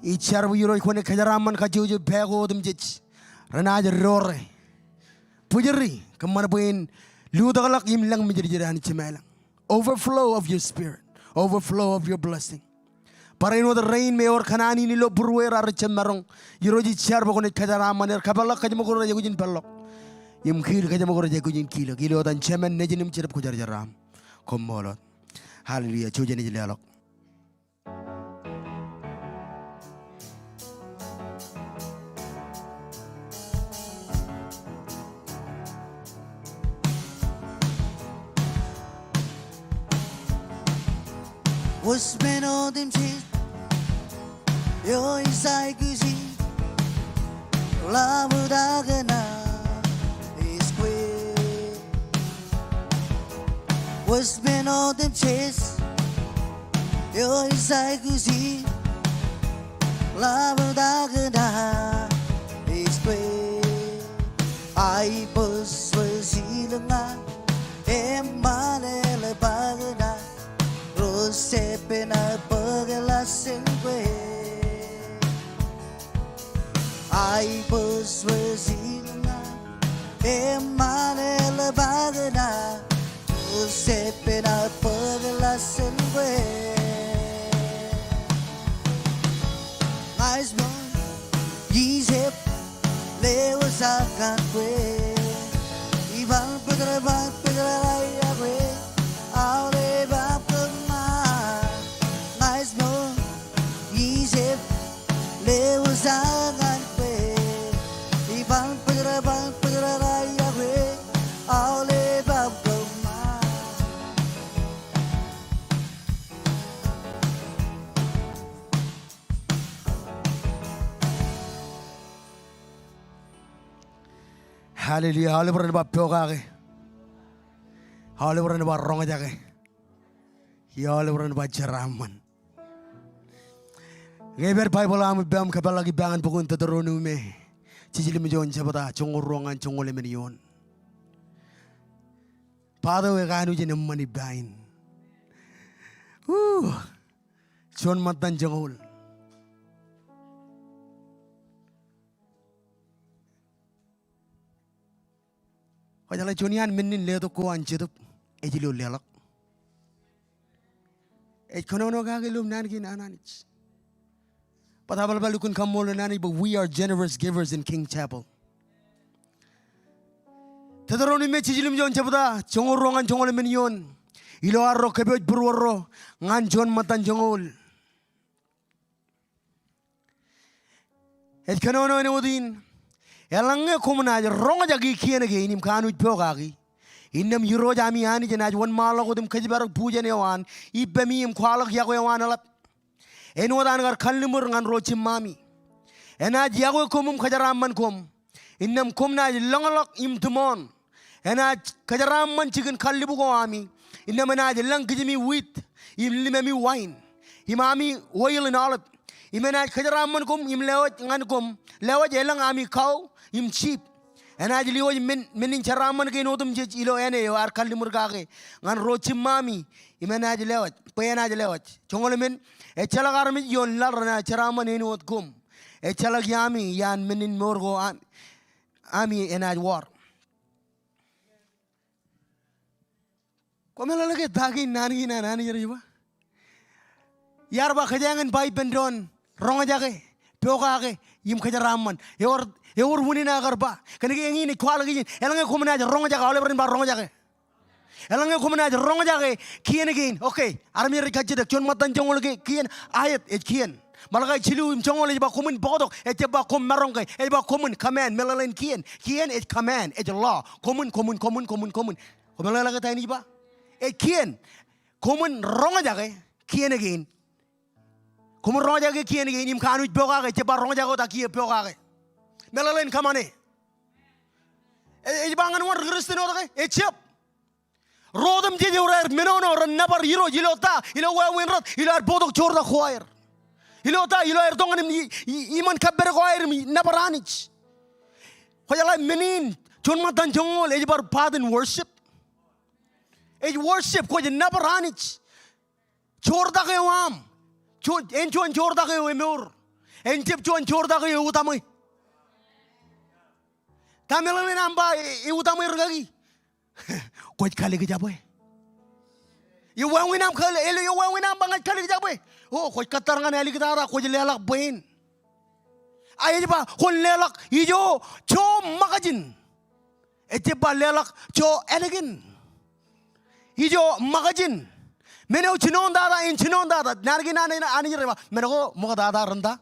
Ij jar bwe Irooj kwōnaaj kōjeraaṃṃan kajjojo pā ko otemjej renaaj dore. Bwijeri, kōṃṃan bwe en lutōkḷọk im lōñ mejirjir Anij Jemem ilañ. Overflow of your spirit. Overflow of your blessing. Barāinwōt rein me ewōr kōṇaan in ilo būrueer ak rej jab maroñ, Irooj ij jar bwe kwōnaaj kōjeraaṃṃan er, kōpeḷḷọk kōjmọk ro rej aikuj in peḷḷọk, im kiil kōjmọk ro rej aikuj in kilōk. Ilo etan Jemān, Nejin im Jetōb Kwōjarjar aṃ. Koṃṃool wōt. Hallelujah. Jouj im leḷọk. Eo isaikusi, ḷapḷọk eṇ ad iskwe. Wōj men otemjej, eo isaikusi, ḷapḷọk eṇ ad iskwe. Aibōjwōj ilōñ ad, eṃṃan eḷap ak eṇ ad, ro jepen aō bōk eḷap jān kwe. Aibōjwōj ilōñ ad, eṃṃan eḷap ak eṇ ad, ro jepen aō bōk eḷap jān kwe. Ña ij ṃool, ijep, lewōj ak ñan kwe. Iban bōjrak, iban bōjrak aō iọkwe, aolep aṃ kōṃṃan. Ña ij ṃool, ijep, lewōj ak ñan kwe. Iban bōjrak, iban bōjrak aō iọkwe, aolep aṃ kōṃṃan. Hallelujah. Aolep ren ba pokake. Aolep ren ba roñjake. Aolep ren ba jeraaṃṃan. Ñe ij pād Baibōḷ eo aṃ ippaṃ, kōpeḷḷọk ippa ñan bok in Teuteronomi, jiljilimjuon jebta, joñoul ruo ñan joñoul emān eoon. Part eo ekanooj in eṃṃan ippa in. Woo. Juon ṃōttan joñoul. Kwōjeḷā juon iaan men in letok ko an Jetōb, ej ilo leḷọk. Ej kōnono kake ilo naan kein an Anij. Bōtaab eḷap lukkuun kaṃṃoolol Anij bwe we are generous givers in King Chapel. Teuteronomi jiljilimjuon jebta, joñoul ruo ñan joñoul emān eoon. Ilo arro kōpooj būruorro ñan juon ṃōttan joñoul. Ej kōnono āinwōt in, eḷaññe koṃ naaj roñjake kien kein im kanooj pokake, innām Irooj ami Anij enaaj wōnṃaanḷọk wōt im kōjparok bujen eo an ippemi im kwaḷọk iọkwe eo an eḷap. Āinwōt an kar kalliṃur ñan ro jiṃṃami. Enaaj iọkwe koṃ im kōjeraaṃṃan koṃ. Innām koṃ naaj lōñḷọk im tūṃoon. Enaaj kōjeraaṃṃan jikin kallibu ko ami. Innām enaaj lōñ kijimi wheat, im limemi wain, im ami oil in olive. Im enaaj kōjeraaṃṃan koṃ im lewōj ñan koṃ, lewōj elōñ ami cow im sheep. Enaaj lewōj men, men in jeraaṃṃan kein otemjej ilo āne eo ear kalliṃur kake ñan ro jiṃṃami. Im enaaj lewōj, bwe enaaj lewōj. Joñoul emān, ejjeḷọk armej ioon laḷ renaaj jeraaṃṃan āinwōt koṃ. Ejjeḷọk iaami iaan men in mour ko am-, ami enaaj wor. Kwōmeḷeḷe ke ta kein naan kein an Anij rej ba? Iar ba kōjeañ in ba ippān doon roñjake, pokake, im kōjeraaṃṃan. Ewōr, ewōr unin aō kar ba. Kōnke eñin ej kwaḷọk ijin, eḷaññe koṃ naaj roñjake, aolep ren ba roñjake. Eḷaññe koṃ naaj roñjake kien kein. Okay, armej rej kajjitōk, juon ṃōttan joñoul ke kien, aet, ej kien. Malakai jilu im joñoul ej ba koṃwin bōktok, ejjab ba koṃ maroñ ke, ej ba koṃwin, command, meḷeḷein kien. Kien ej command, ej law. Koṃwin, koṃwin, koṃwin, koṃwin, koṃwin. Kwōmeḷeḷe ke ta in ij ba? Ej kien. Koṃwin roñjake kien kein. Koṃwin roñjake kien kein im kanooj pokake, ejjab ba roñjake wōt ak kiiō pokake. Meḷeḷein kōṃṃane. E-, ej ba ñan wōn, ri Kristian wōt ke? Ejjab. Ro otemjej eo raar menono, ren nōbar Irooj ilo ta, ilo wāween rot, ilo aer bōktok joortak ko aer. Ilo ta, ilo aer tok ñan im i-, i-, iṃaan kappere ko aer im nōbar Anij. Kwōjeḷā men in, juon ṃōttan joñoul, ej bar part in worship. Ej worship, kwōj nōbar Anij. Joortak eo aṃ. Juon, en juon joortak eo emour. En jab juon joortak eo eutaṃwe. Ta meḷeḷein aṃ ba e-, eutaṃwe rikaki? Kwōj kalikjabwe. Eo wāween aṃ kal-, el-, eo wāween aṃ ba ña ij kalikjabwe? O, kwōj kōttar ñan āliktata, kwōj leḷọk bwe in. A ej ba, kwōn leḷọk ijo, jo ṃōkajin. Ejjab ba leḷọk jo ālikin. Ijo ṃōkajin. Men eo jinoin tata, en jinoin tata. Naan kein an, an, Anij rej ba, men ko ṃoktata ren ta?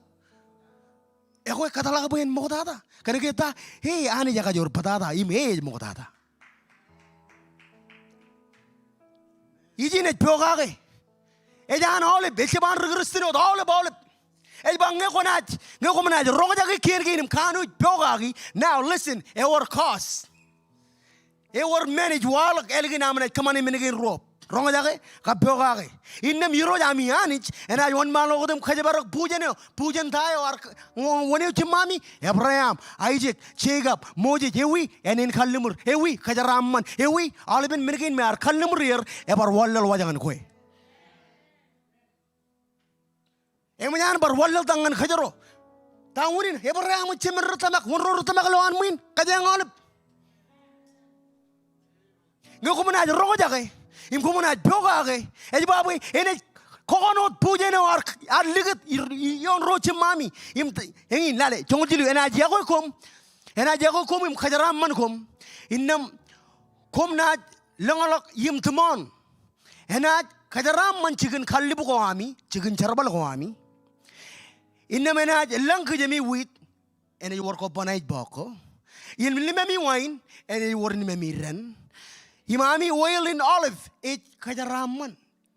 Ekwe kōtḷọk bwe en ṃoktata. Kōnke ta, e, Anij ekajoor bōtata, im e ej ṃoktata. Ijin ej pokake. Ej an aolep, ejjab an ri Kristian wōt, aolep, aolep. Ej ba ñe kwōnaaj, ñe koṃ naaj roñjake kien kein im kanooj pokake. Now listen, ewōr cost. Ewōr men ej waḷọk ālikin aṃ naaj kōṃṃane men kein ruo. Roñjake, kab pokake. Innām Irooj ami Anij, enaaj wōnṃaanḷọk wōt im kōjparok bujen eo, bujen ta eo ar k-, wōn eo jiṃṃami, Ebream, Aisak, Jekob, Moses, ewi, āne in kalliṃur, ewi, kōjeraaṃṃan, ewi, aolepen men kein me ear kalliṃur er, ebar wanlaḷ waj ñan kwe. Eṃōj an bar wanlaḷtak ñan kōjro. Ta unin, Ebream ej jemān ri tōmak, wōn ro ri tōmak ilo an ṃwiin, kōjeañ aolep. Ñe koṃ naaj roñjake, im koṃ naaj pokake, ej ba bwe enaaj kōkōṇaan bujen eo ar, ar likūt i, i, ioon ro jiṃṃami. Im t-, eñin lale, joñoul jilu, enaaj yokwe koṃ, enaaj yokwe koṃ im kōjeraaṃṃan koṃ. Innām koṃ naaj lōñḷọk im tiṃoṇ. Enaaj kōjeraaṃṃan jikin kallib ko ami, jikin jerbal ko ami. Innām enaaj lañ kōjami wiit, enaaj wōr kōbban ej bọọk ko. Im limemi wain, enaaj wōr limemi dān. Im ami oil in olive, ej kōjeraaṃṃan.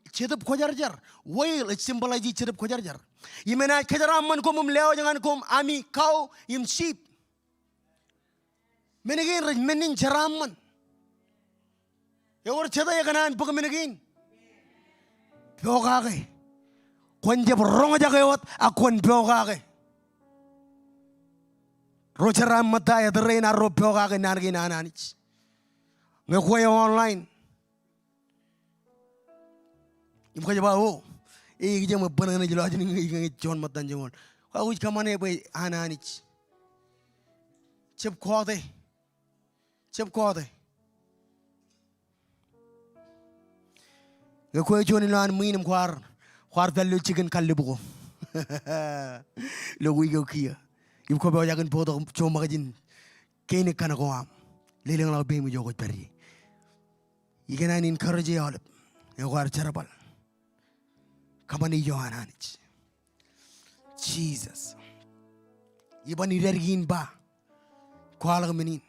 Jetōb Kwōjarjar, oil, ej symbolize Jetōb Kwōjarjar. Im enaaj kōjeraaṃṃan koṃ im lewōj ñan koṃ ami cow im sheep. Men kein rej men in jeraaṃṃan. Ewōr jete ekōṇaan bōk men kein? Pokake. Kwōn jab roñjake wōt ak kwōn pokake. Ro jeraaṃṃan ta ettōr rein arro pokake naan kein an Anij? Ñe kwe eo online im kwōj ba, o, e, ikijjien ṃōk bōn ñan ej lọjilñiñ, ikijjien ej juon ṃōttan joñoul. Kwōj kōṃṃane bwe an Anij. Jab kọọte. Jab kọọte. Ñe kwe juon ilo an ṃwiin im kwaar, kwaar pād ilo jikin kallib ko ilo wiik eo kiiō, im kwō pojak in bōktok joṃōkaj in kein kaṇ ko aṃ, lelōñḷọk peiṃ ijo kwōj pād ie. Ikōṇaan encourage e aolep. Ñe kwaar jerbal, kōṃṃane ijo an Anij. Jesus. Iban idad kein ba, kwaḷọk men in.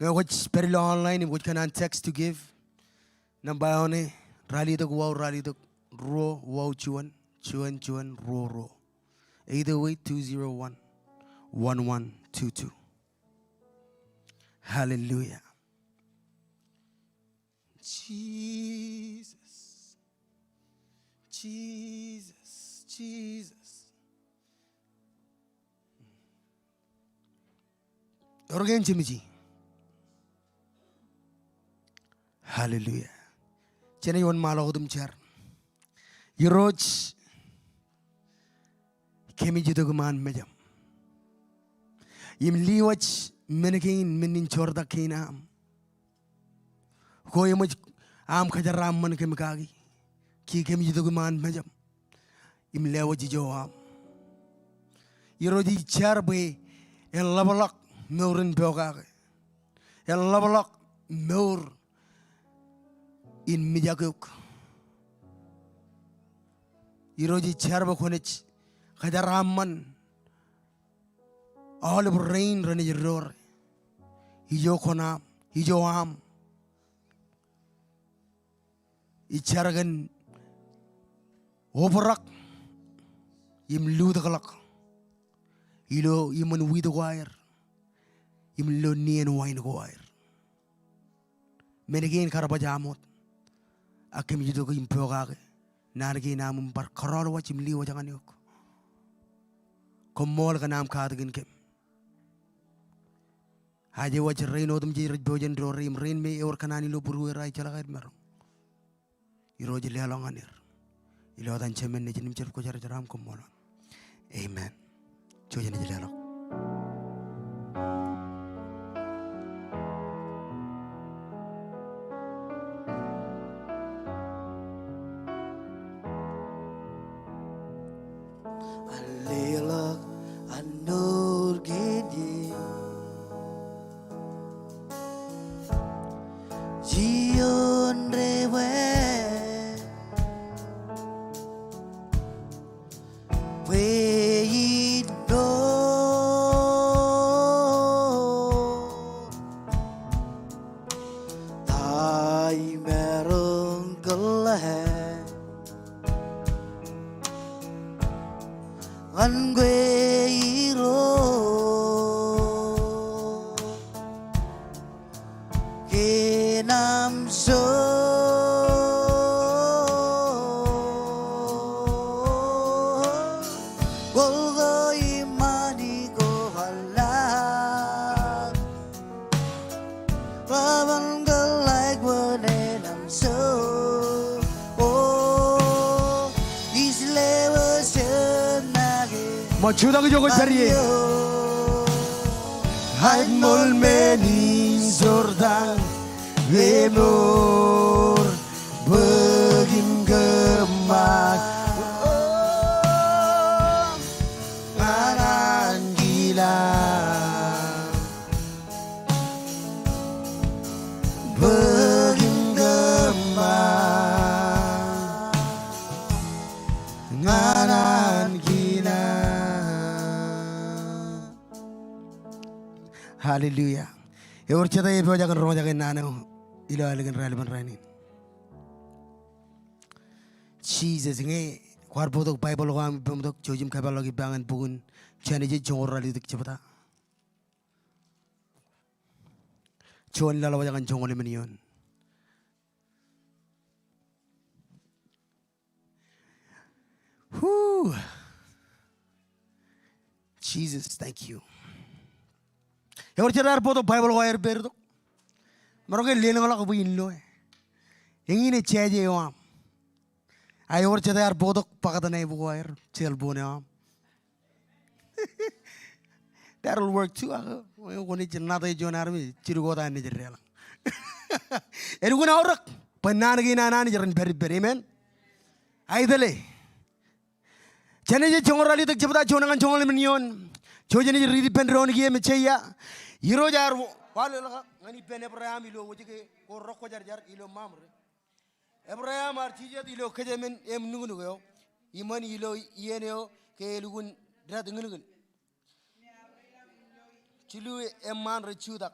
Ñe kwōj pād ilo online im kwōj kōṇaan text to give, nōṃba eo ṇe, ralitōk wōt, ralitōk ruo wōt juon, juon juon ruo ruo. Eight oh eight, two zero one, one one two two. Hallelujah. Jesus. Jesus. Jesus. Ewōr ke en jemiji? Hallelujah. Jen ej wōnṃaanḷọk wōt im jar. Irooj, kōmij itok iṃaan mejaṃ im lewōj men kein, men in joortak kein aṃ. Ko eṃōj aṃ kōjeraaṃṃan kōm kaki, ki kōmij itok iṃaan mejaṃ im lewōj ijo aṃ. Irooj, ij jar bwe en ḷapḷọk mour in pokake. En ḷapḷọk mour in mijak eok. Irooj, ij jar bwe kwōnaaj kōjeraaṃṃan aolep rein renaaj door ijo kōṇaan, ijo aṃ. Ij jar kōn obrak im lutōkḷọk ilo iṃōn wiit ko aer im ilo nien wain ko aer. Men kein kar baj aṃ wōt, ak kōmij itok im pokake naan kein aṃ im bar kōrọọl waj im lewōj ñan eok. Koṃṃool kōn aṃ katakin kōm. Aje waj rein otemjej rej pojak in door im rein me ewōr kōṇaan ilo būrueir aō ejjeḷọk aer maroñ. Irooj, leḷọk ñan er. Ilo etan Jemān Nejin im Jetōb Kwōjarjar aṃ, koṃṃool. Amen. Jouj im leḷọk. An leḷọk an mour kein ie. Juon debwāāl bwe i kwe Irooj. Kōn aṃ soul, kwōlo iṃaan ij kwaḷọk. Bar ban kōḷḷā kwōn en aṃ soul. O, ij lewōj make. Ṃōj jutak ijo kwōj pād ie. Aet ṃool men in Jordan, eṃool bōk im kōṃṃan ñan ankilaan. Bōk im kōṃṃan ñan ankilaan. Hallelujah. Ewōr jete epojak in roñjake naan eo ilo ālikin raelepen rainin? Jisōs, ñe kwaar bōktok Baibōḷ ko aṃ ippemtok, jouj im kōpeḷḷọk ippa ñan bok in Jenesis joñoul ralitōk jebta. Juon laḷwōj ñan joñoul emān eoon. Whew. Jesus, thank you. Ewōr jete ear bōktok Baibōḷ ko aer peidtok? Maroñ ke lelōñḷọk bwe in loe. Eñin ej jāje eo aṃ. Ak ewōr jete ear bōktok bōktok ṇe bwe ko aer cell phone eo aṃ. That'll work too, ak kwōnaaj ṇate juon armej, jidik wōt an naaj deḷọñ. Elukkuun aorōk bwe naan kein an Anij ren pād ippād. Amen. Aetale. Jenesis joñoul ralitōk jebta, juon ñan joñoul emān eoon. Jouj im riit ippān doon kiiō im ej ja. Irooj ear wa-, waḷọk ñan ippān Ebream ilo wōjke ko rọkwōjarjar ilo Mamre. Ebream ear jijet ilo kōjām in im nuknuk eo, iṃōn ilo iien eo ke elukkuun death ñilñil. Jilu eṃṃaan rej jutak.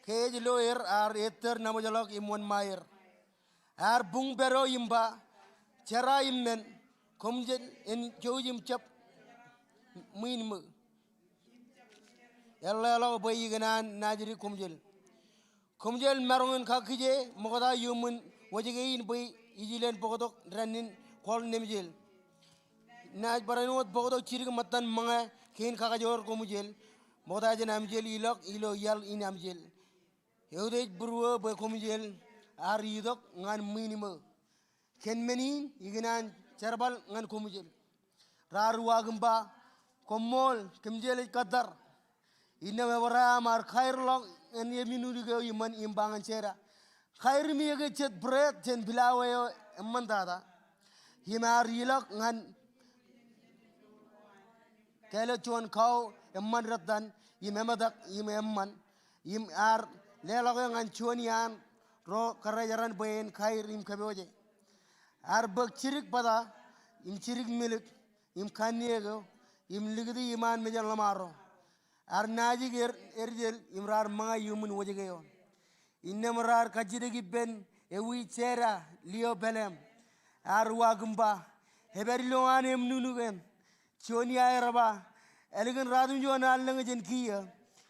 Ke ej lo er ear ettōr naṃōjḷọk im wōnṃaer. Ear buñ pād eo im ba, Jera im men, koṃjel en jouj im jab ṃwiin ṃōk. Eḷḷāḷọk bwe ikōṇaan naaj dik koṃjel. Koṃjel maroñ in kakkije ṃokta iuṃwin wōjke in bwe ij ilen bōktok dān in kwaḷ nemjel. Naaj barāinwōt bōktok jidik ṃōttan ṃōñā kein kakajoor koṃjel ṃokta jān amjel ilọk ilo iaḷ in amjel. Eutiej būruō bwe koṃjel ar itok ñan ṃwiin ṃōk. Kōn men in ikōṇaan jerbal ñan koṃjel. Raar uwaak im ba, Koṃṃool, kōmjel ej kōttar. Innām Ebream ear kaerḷọk ñan eminunuk eo iṃōn im ba ñan Jera, Kaerimi eō ke jet būreet jān pilawa eo eṃṃantata? Im ear ilọk ñan kāālōt juon kao eṃṃan dettan im emetak im eṃṃan. Im ear leḷọk eō ñan juon iaan ro kōrā jeran bwe en kaer im kōpooje. Ear bōk jidik bōta im jidik milik im kanniōk eo im likūti iṃaan mejān ḷōṃaro. Ear naajik er, erjel im raar ṃōñā iuṃwin wōjke eo. Innām raar kajjitōk ippān ewi Jera lio pāleeṃ. Ear uwaak im ba, Epād ilo an eminunuk eṇ. Juon iaer ba, Ālikin ratimjuon allōñ jān kiiō,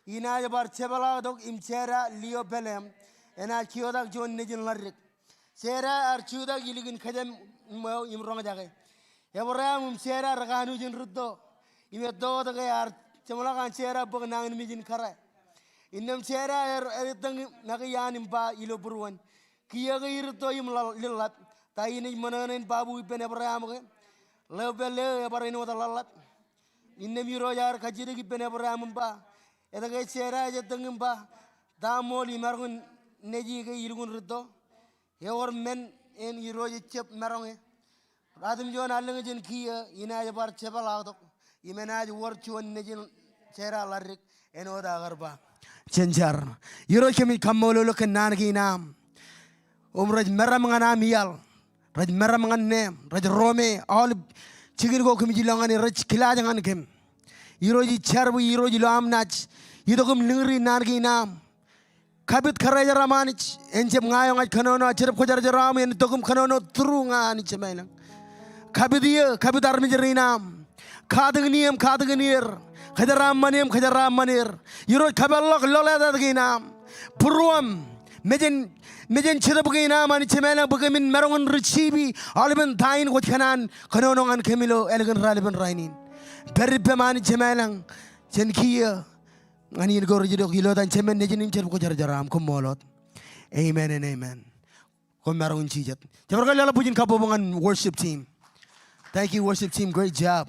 inaaj bar jepḷaaktok im Jera lio pāleeṃ enaaj kiotak juon nejin ḷaddik. Jera ear jutak ilikin kōjām eo im roñjake. Ebream im Jera rekanooj in rūtto. Im etto wōt ke ear jeṃḷọk an Jera bōk nañinmej in kōrā. Innām Jera ear, ear ettōñ make iaan im ba ilo būruon, Kiiō ke irūtto im ḷaḷ-, liḷḷap, ta inaaj ṃōṇōṇō in babu ippān Ebream ke? Ḷeo pād ḷeo ebar āinwōt ḷaḷḷap. Innām Irooj ear kajjitōk ippān Ebream im ba, Etke Jera ej ettōñ im ba, Ta ṃool imaroñ in neji ke ilukkuun rūtto? Ewōr men eṇ Irooj ejab maroñe. Ratimjuon allōñ jān kiiō inaaj bar jepḷaaktok im enaaj wōr juon nejin Jera ḷaddik, āinwōt aō kar ba. Jen jar. Irooj, kōmij kaṃṃoolol eok kōn naan kein aṃ. Im rej meram ñan aṃ iaḷ, rej meram ñan neeṃ, rej rome aolep jikin ko kōmij ilọk ñan e, rej kilaaj ñan kōm. Irooj, ij jar bwe Irooj ilo aṃ naaj itok im lōñri naan kein aṃ. Kapit kōrā jeraṃ Anij, en jab ña eo ña ij kōnono, ak Jetōb Kwōjarjar eo aṃ en itok im kōnono through ña Anij Jemem ilañ. Kapit eō, kapit armej rein aṃ. Katakin eṃ katakin er. Kōjeraaṃṃan eṃ kōjeraaṃṃan er. Irooj, kapeḷḷọk loḷeetet kein aṃ. Būruōṃ mejān, mejān Jetōb kein aṃ Anij Jemām ilañ, bwe kōmin maroñ in receive aolepen ta in kwōj kōṇaan kōnono ñan kōm ilo ālikin raelepen rainin. Pād ippem Anij Jemām ilañ jān kiiō ñan iien ko rej itok, ilo etan Jemān, Nejin im Jetōb Kwōjarjar aṃ. Koṃṃool wōt. Amen and amen. Koṃ maroñ in jijet. Jabdewōt, leḷọk bwijin kabbokbok ñan worship team. Thank you, worship team. Great job.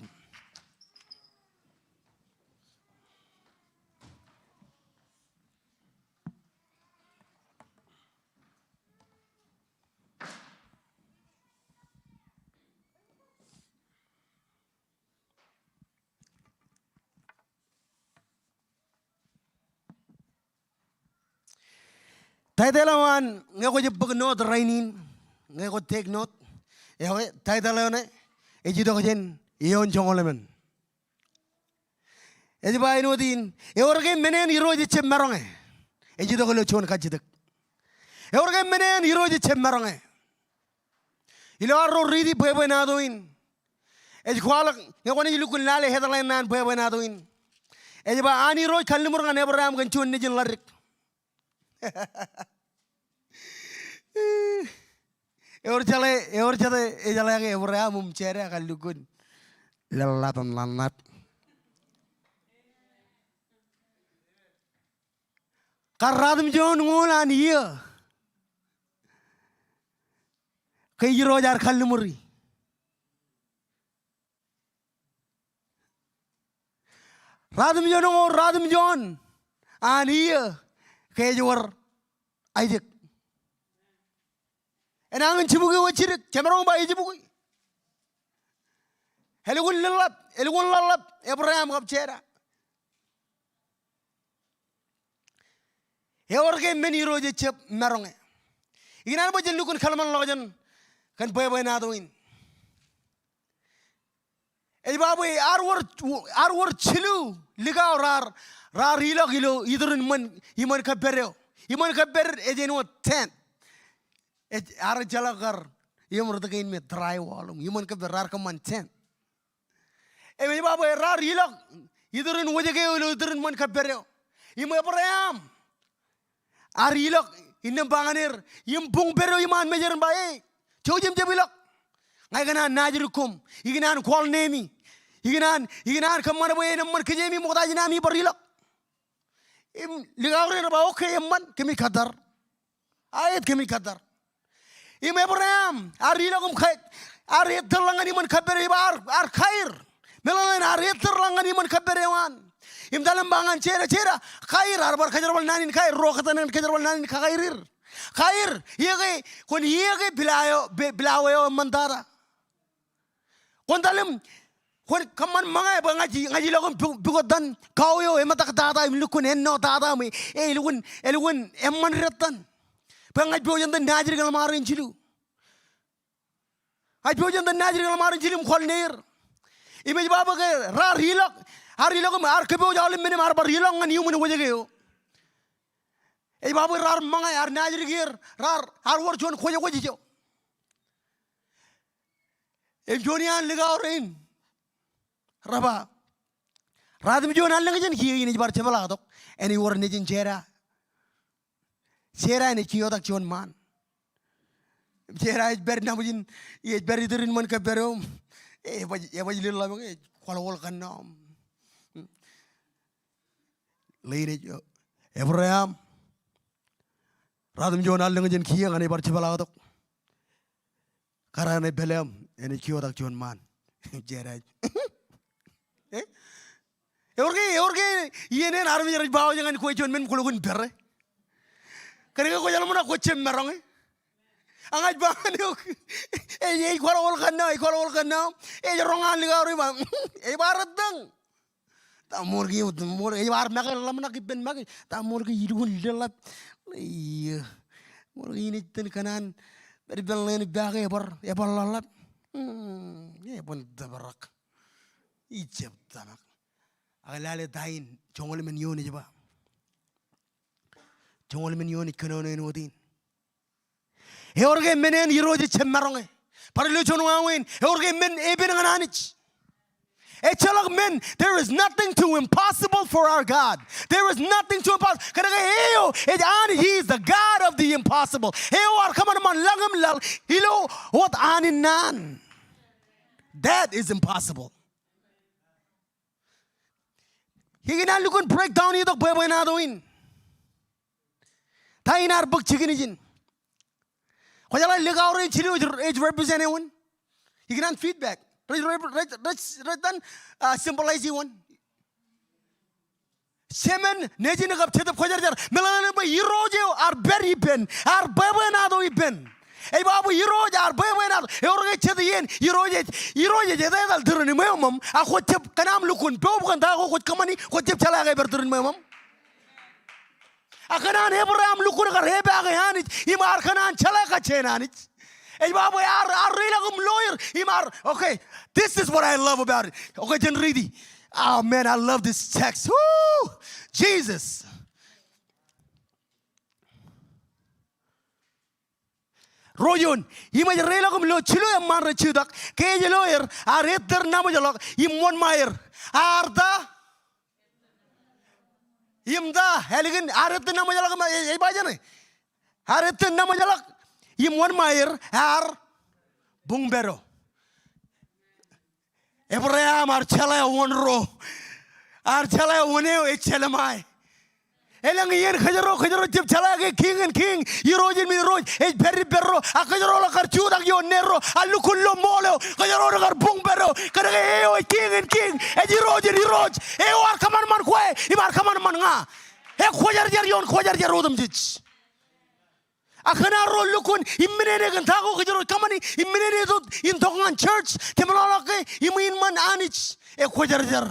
Title eo an, ñe kwōj bōk note rainin, ñe kwōj take note, ewi, title eo ṇe ej itok jān eoon joñoul emān. Ej ba āinwōt in, ewōr ke men eṇ Irooj ejjab maroñe? Ej itok ilo juon kajjitōk. Ewōr ke men eṇ Irooj ejjab maroñe? Ilo arro riiti bwebwenato in, ej kwaḷọk, ñe kwōnaaj lukkuun lale headline ṇe an bwebwenato in, ej ba, An Irooj kalliṃur ñan Ebream kōn juon nejin ḷaddik. Ewōr jeḷā, ewōr jete ejeḷā ke Ebream im Sera kalliṃur lōḷḷap im ḷaḷḷap. Kar ratimjuon ñoul an iiō ke Irooj ear kalliṃuri. Ratimjuon ñoul ratimjuon an iiō ke ej wōr Aisak. Enañin jibukwi wōt jidik, jemaroñ ba ejibukwi. Elukkuun lōḷḷap, elukkuun ḷaḷḷap Ebream kab Sera. Ewōr ke men Irooj ejjab maroñe? Ikōṇaan bwe jen lukkuun kōḷmānḷọkjeṇ kōn bwebwenato in. Ej ba bwe ear wōr, ear wōr jilu likao raar, raar ilọk ilo iturin ṃōn, iṃōn kōppād eo. Iṃōn kōppād ej āinwōt tent. Ej, ear ejjeḷọk kar, iṃōn rot kein me drywall, iṃōn kōppād raar kōṃṃan tent. Im ej ba bwe raar ilọk iturin wōjke eo ilo iturin ṃōn kōppād eo. Im Ebream ear ilọk innām ba ñan er, im buñpād eo iṃaan mejād im ba, E, jouj im jab ilọk. Ña ikōṇaan naajdik koṃ, ikōṇaan kwaḷ nemi, ikōṇaan, ikōṇaan kōṃṃan bwe en eṃṃan kōjemi ṃokta jān ami bar ilọk. Im likao rein rej ba, Okay, eṃṃan, kōmij kōttar. Aet, kōmij kōttar. Im Ebream ear ilọk im ka-, ear ettōrḷọk ñan iṃōn kōppād eo, ej ba ear, ear kaer. Meḷeḷein ear ettōrḷọk ñan iṃōn kōppād eo an. Im etal im ba ñan Sera, Sera, kaer, ear bar kōjerbal naan in kaer, ruo kōttan ñan kōjerbal naan in kakaer er. Kaer, iiō ke, kwōn iiō ke pilawā eo, pi-, pilawā eo eṃṃan tata. Kwōn etal im, kwōn kōṃṃan ṃōñā bwe ña ij, ña ij ilọk im pi-, pukot tōn kao eo emetak tata im lukkuun ennọ tata im e, elukkuun, elukkuun eṃṃan dettan. Bwe ña ij pojak in tōn naajdik ḷōṃaro in jilu. Ña ij pojak in tōn naajdik ḷōṃaro in jilu im kwaḷ neir. Im ej ba bwe ke raar ilọk, ear ilọk im ear kōpooj aolep men im ear bar ilọk ñan iuṃwin wōjke eo. Ej ba bwe raar ṃōñā, ear naajdik er, raar, ear wōr juon kwōjkwōj ijo. Im juon iaan likao rein rej ba, ratimjuon allōñ jān kiiō in ej bar jepḷaaktok, enaaj wōr nejin Sera. Sera enaaj kiiō tok juon ṃaan. Sera ej pād nabōjin, ej pād iturin ṃōn kōppād eo. Ebaj, ebaj lōḷḷap, ej kwaḷọkwōl kōnnọ. Ḷein ej, Ebream, ratimjuon allōñ jān kiiō ñan ebar jepḷaaktok. Kōrā eṇ ej pād im enaaj kiiō tok juon ṃaan. Jeraj. Eh? Ewōr ke, ewōr ke iien eṇ armej rej ba wōj ñan kwe juon men kwō lukkuun pere. Kōnke kwōj ḷōmṇak kwō jab maroñ e. Ak ña ij ba ñan eok. Ej, ej kwaḷọkwōl kōnnọ, ej kwaḷọkwōl kōnnọ. Ej roñ an likao ro ej ba, ej ba rettōñ. Ta ṃool ke, ṃool, ej bar make ḷōmṇak ippān make. Ta ṃool ke ilukkuun lōḷḷap. Ij, ṃool ke inaaj tōn kōṇaan pād ippān ḷeeṇ ippa ke ebar, ebar ḷōḷḷap. Hmm, eban tōprak. Ij jab tōmak. Ak lale ta in, joñoul emān eoon ej ba. Joñoul emān eoon ej kōnono āinwōt in. Ewōr ke men eṇ Irooj ejjab maroñe? Bar ilo juon wāween, ewōr ke men epen ñan Anij? Ejjeḷọk men, there is nothing too impossible for our God. There is nothing too impossible. Kōnke eo ej Anij, he is the God of the impossible. Eo ear kōṃanṃan ḷọk im laḷ ilo wōt aninnaan. That is impossible. Ikōṇaan lukkuun breakdown itok bwebwenato in. Ta in ear bōk jikin ijin? Kwōjeḷā likao rein jilu ej, ej represent eoon. Ikōṇaan feedback. Rej, rej, rej, rej, rej dan, ah, symbolize eoon. Jemān, nejin kab Jetōb Kwōjarjar. Meḷeḷe bwe Irooj eo ear pād ippān, ear bwebwenato ippān. Ej ba bwe Irooj ear bwebwenato. Ewōr ke jet iien, Irooj ej, Irooj ej etetal turin ṃweo ṃōṃ. A kwōjab, kōn aṃ lukkuun poub kōn ta ko kwōj kōṃṃani, kwōjab jeḷā ke epād turin ṃweo ṃōṃ. Ak kōn an Ebream lukkuun kar epaake Anij, im ear kōṇaan jeḷā kajjien Anij. Ej ba bwe ear, ear reilọk im lo er, im ear, okay, this is what I love about it. Okay, jen riiti. Oh man, I love this text. Woo! Jesus. Ro juon, im ej reilọk im lo jilu eṃṃaan rej jutak, ke ej lo er, ear ettōr naṃōjḷọk, im wōnṃaer. Ear ta? Im ta, ālikin, ear ettōr naṃōjḷọk, im ej, ej ba jāne. Ear ettōr naṃōjḷọk, im wōnṃaer, ear buñpedo. Ebream ear jeḷā wōn ro. Ear jeḷā wōn eo ej jelṃae. Elōñ iien kōjro, kōjro jab jeḷā ke Kiiñ in kiiñ, Irooj in irooj, ej pād ippārro, ak kōjro ḷọk kar jutak ioon nerro, ak lukkuun lo ṃool eo, kōjro ḷọk kar buñpedo, kōnke eo ej Kiiñ in kiiñ, ej Irooj in irooj, eo ear kōṃanṃan kwe, im ear kōṃanṃan ña. Ekwōjarjar ioon kwōjarjar otemjej. Ak kōn an ro lukkuun im men eo kōn ta ko kōjro kōṃṃani, im men eo tok in tok ñan church, jemeḷọkḷọk ke im in ṃōn Anij, ekwōjarjar.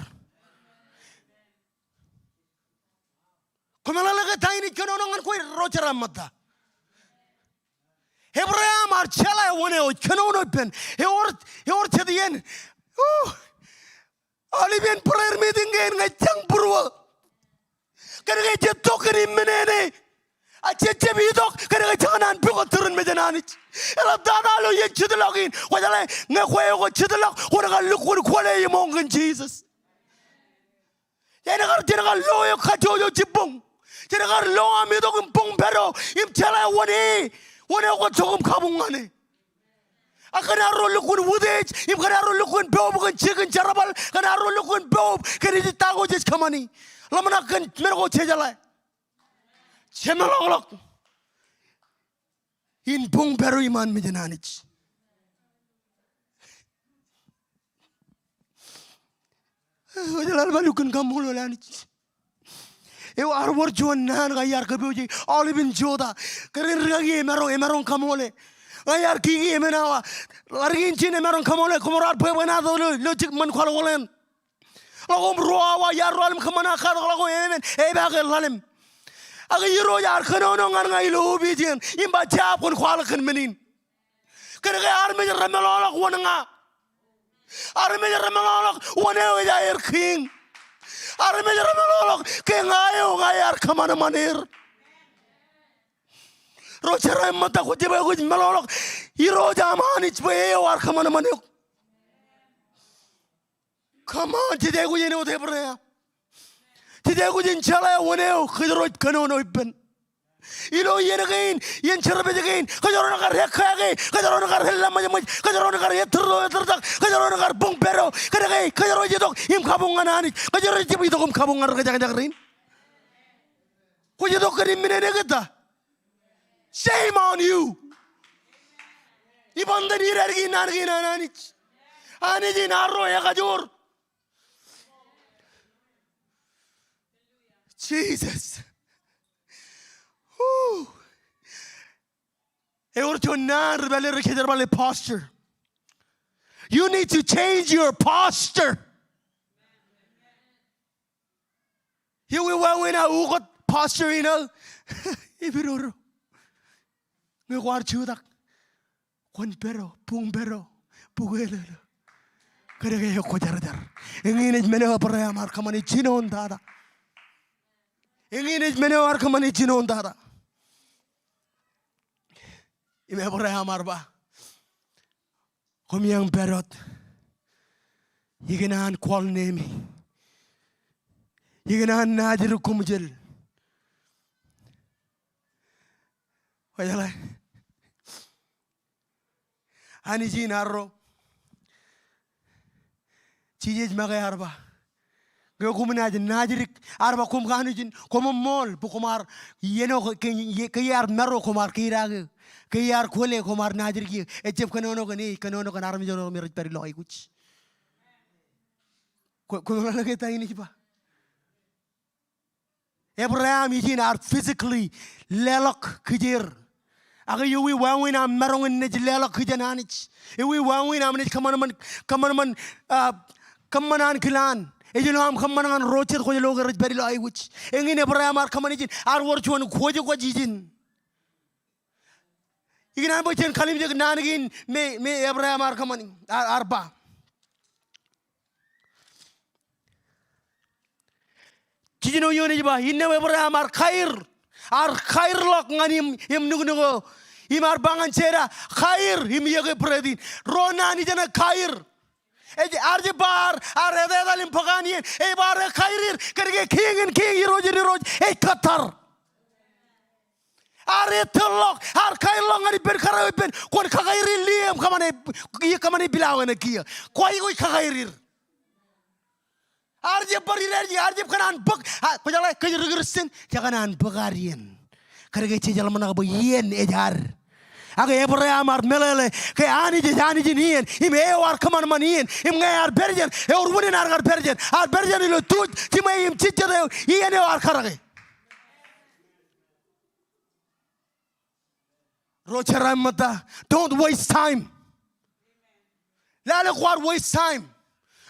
Kwōmeḷeḷe ke ta in ej kōnono ñan kwe ro jeraaṃṃan ta? Ebream ear jeḷā wōn eo ej kōnono ippān. Ewōr, ewōr jet iien. Woo. Aolepān prayer meeting kein ña ij jañ būruō. Kōnke jej tok kōn im men eo. A jej jab itok kōnke jej kōṇaan pukot turin mejān Anij. Eḷaptata ilo iien jitḷọk in. Kwōjeḷā ñe kwe eo kwōj jitḷọk, kwōn kar lukkuun kwōle iṃoñ kōn Jisōs. Jen kar, jen kar lo eok kajjojo jibboñ. Jen kar lo aṃ itok im buñpedo im jeḷā wōn e, wōn eo kwōj tok im kabuñ ñan e. Ak kōn arro lukkuun utiej, im kōn arro lukkuun poub kōn jikin jerbal, kōn arro lukkuun poub kōn ej ta ko jej kōṃṃani. Ḷōmṇak kōn men ko jejeḷā. Jemeḷọkḷọk in buñpedo iṃaan mejān Anij. Kwōjeḷā, ḷe bar lukkuun kaṃṃoolol Anij. Eo, ear wōr juon naan ña iar kōpooje, aolepān jota. Kōrā in rikaki emaroñ, emaroñ kaṃoole. Ña iar kiki emān awa. Ḷadik in ijin emaroñ kaṃoole, koṃro ar bwebwenato ilo, ilo jik ṃōn kwaḷokwōḷ eṇ. Ḷọk koṃ ruo awa, iar ro ḷalem kōṃṃan ak katak ḷọk koṃ emān, epaake ḷalem. Ak Irooj ear kōnono ñan ña ilo opiij eṇ, im ba jab kwōn kwaḷọk kōn men in. Kōnke armej remeḷọkḷọk wōn ña. Armej remeḷọkḷọk wōn eo ej aer kiiñ. Armej remeḷọkḷọk ke ña eo ña iar kōṃanṃan er. Ro jeraaṃṃan ta, kwōj jab aikuj meḷọkḷọk Irooj aṃ Anij bwe eo ear kōṃanṃan eok. Come on, jej aikuj in wōt Ebream. Jej aikuj in jeḷā wōn eo kōjro ej kōnono ippān. Ilo iien kein, iien service kein, kōjro en kar ekkāke, kōjro en kar eḷḷā ṃōjṃōj, kōjro en kar ettōr ḷọk ettōrtak, kōjro en kar buñpedo, kōnke kōjro ej itok im kabuñ ñan Anij, kōjro ej jab itok im kabuñ ñan ri kōjakjak rein. Kwōj itok kōn im men eo ke ta? Shame on you. Iban tōn idadik in naan kein an Anij. Anij in arro ekajoor. Jesus. Woo. Ewōr juon naan ri pālle rej kōjerbale posture. You need to change your posture. Ewi wāween aō ukōt posture in aō? Epidodo. Ñe kwaar jutak, kwōn pedo, buñpedo, bukwelōlō. Kōnke ekwōjarjar. Eñin ej men eo Ebream ear kōṃṃane jinoin tata. Eñin ej men eo ear kōṃṃane jinoin tata. Im Ebream ear ba, koṃeañ pād wōt. Ikōṇaan kwaḷ neme. Ikōṇaan naajdik koṃjel. Kwōjeḷā. Anij in arro. Jisōs make ear ba, ñe koṃ naaj naajdik, ear ba koṃ kanoojin, koṃṃool bwe koṃ ar, iien eo ke, ke, ke iar maro koṃ ar keidake, ke iar kwōle koṃ ar naajdik ie. Ejjab kōnono kōn e, kōnono kōn armej ro me rej pād ilo aikuj. Kwō, kwōmeḷeḷe ke ta in ej ba? Ebream ijin ear physically leḷọk kōj er. Ak ewi wāween aṃ maroñ in naaj leḷọk kōj jān Anij? Ewi wāween aṃ naaj kōṃanṃan, kōṃanṃan, ah, kōṃṃan ankilaan? Ej ilo aṃ kōṃṃan ñan ro jet kwōj lo ke rej pād ilo aikuj. Eñin Ebream ear kōṃṃan ijin, ear wōr juon kwōjkwōj ijin. Ikōṇaan bwe jen kallimjek naan kein me, me Ebream ear kōṃṃani, ear, ear ba. Jiljino eoon ej ba, innām Ebream ear kaer, ear kaerḷọk ñan im, im nuknuk eo, im ear ba ñan Sera, kaer im iọkwe bread in. Ro naan ijeṇe kaer. Ej, ear jab ba ear, ear etetal im bōk an iien, ej ba ear kaer er, kōnke Kiiñ in kiiñ, Irooj in irooj, ej kōttar. Ear etōrḷọk, ear kaerḷọk ñan ippān kōrā eo ippān, kwōn kakaer er lio im kōṃṃane, kōṃṃane pilawā ṇe kiiō. Kwōj, kwōj kakaer er. Ear jab bar idaaj, ear jab kōṇaan bōk, a, kwōjeḷā kōj ri Kristian, je kōṇaan bōk ad iien. Kōnke jejeḷā ṃōṇōṇō bwe iien ej ad. Ak Ebream ear meḷeḷe ke Anij ej Anij in iien, im eo ear kōṃanṃan iien, im ñe ear pād jān, ewōr wūnin ear kar pād jān, ear pād jān ilo tuj, jiṃwe im jejjet eo, iien eo ear karōke. Ro jeraaṃṃan ṃōtta, don't waste time. Lale kwaar waste time.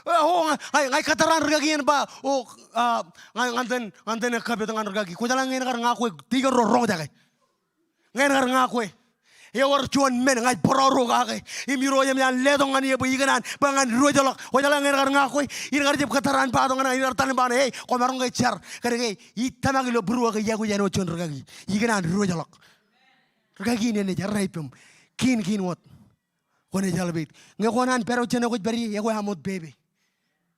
O, ña, ña, ña ikōttar an rikaki en ba, o, a, ña, ñan ten, ñan ten ekkapet ñan rikaki. Kwōjeḷā ñe en kar ña kwe, dikon ro roñjake. Ñe en kar ña kwe. Ewōr juon men ña ij bōrọro kake. Im Irooj eṃōj an letok ñan eō bwe ikōṇaan, bwe ñan diwōjḷọk. Kwōjeḷā ñe en kar ña kwe. In kar jab kōttar an ba tok ñan, in kar tōl im ba ṇe, ei, kwōmaroñ ke jar. Kōnke ij tōmak ilo būruō ke iọkwe jān wōt juon rikaki. Ikōṇaan diwōjḷọk. Rikaki in enaaj errā ippem. Kiin, kiin wōt. Kwōnaaj eḷap e. Ñe kwō naan pād wōt jān eo kwōj pād ie, ekwe aṃ wōt pepe.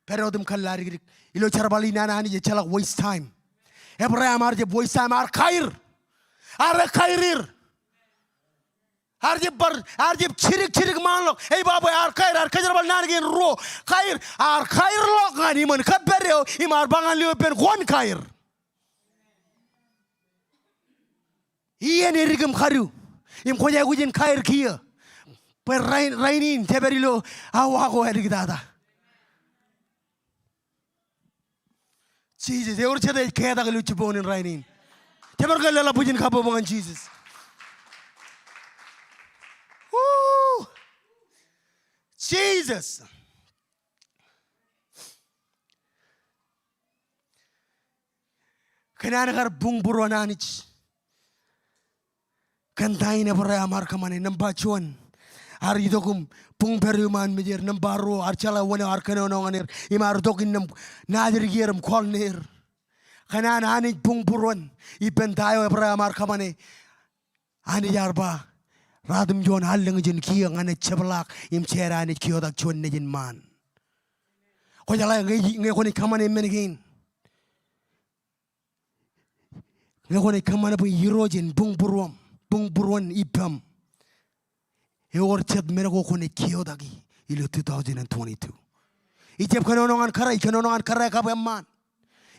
Pād wōt im kōllaadikdik. Ilo jerbal in an Anij ejjeḷọk waste time. Ebream ear jab waste time, ear kaer. Ear kaer er. Ear jab bar, ear jab jidik, jidik ṃaanḷọk. Ej ba bwe ear kaer, ear kōjerbal naan kein ruo. Kaer, ear kaerḷọk ñan iṃōn kōppād eo, im ear ba ñan lio ippān kwōn kaer. Iien edik im kadu. Im kwōj aikuj in kaer kiiō. Bwe rainin, rainin, jepād ilo awa ko āliktata. Jisōs, ewōr jet ej ketak ilo jibboñōn in rainin. Jemaroñ ke leḷọk bwijin kabbokbok ñan Jisōs. Woo! Jisōs. Kōn an kar buñbūruon Anij. Kōn ta in Ebream ear kōṃṃane, nōṃba juon. Ear itok im buñpād eo iṃaan mej er, nōṃba ruo, ear jeḷā wōn eo ear kōnono ñan er, im ear itok innām naajdik er im kwaḷ ṇe er. Kōn an Anij buñbūruon, ippān ta eo Ebream ear kōṃṃane. Anij ear ba, ratimjuon allōñ jān kiiō ña naaj jepḷaak im jeid Anij keotak juon nejin ṃaan. Kwōjeḷā ñe, ñe kwōnaaj kōṃṃane men kein. Ñe kwōnaaj kōṃṃan bwe Irooj en buñbūruoṃ, buñbūruon ippām. Ewōr jet men ko kwōnaaj keotaki ilo two thousand and twenty-two. Ij jab kōnono ñan kōrā, ij kōnono ñan kōrā kab eṃṃaan.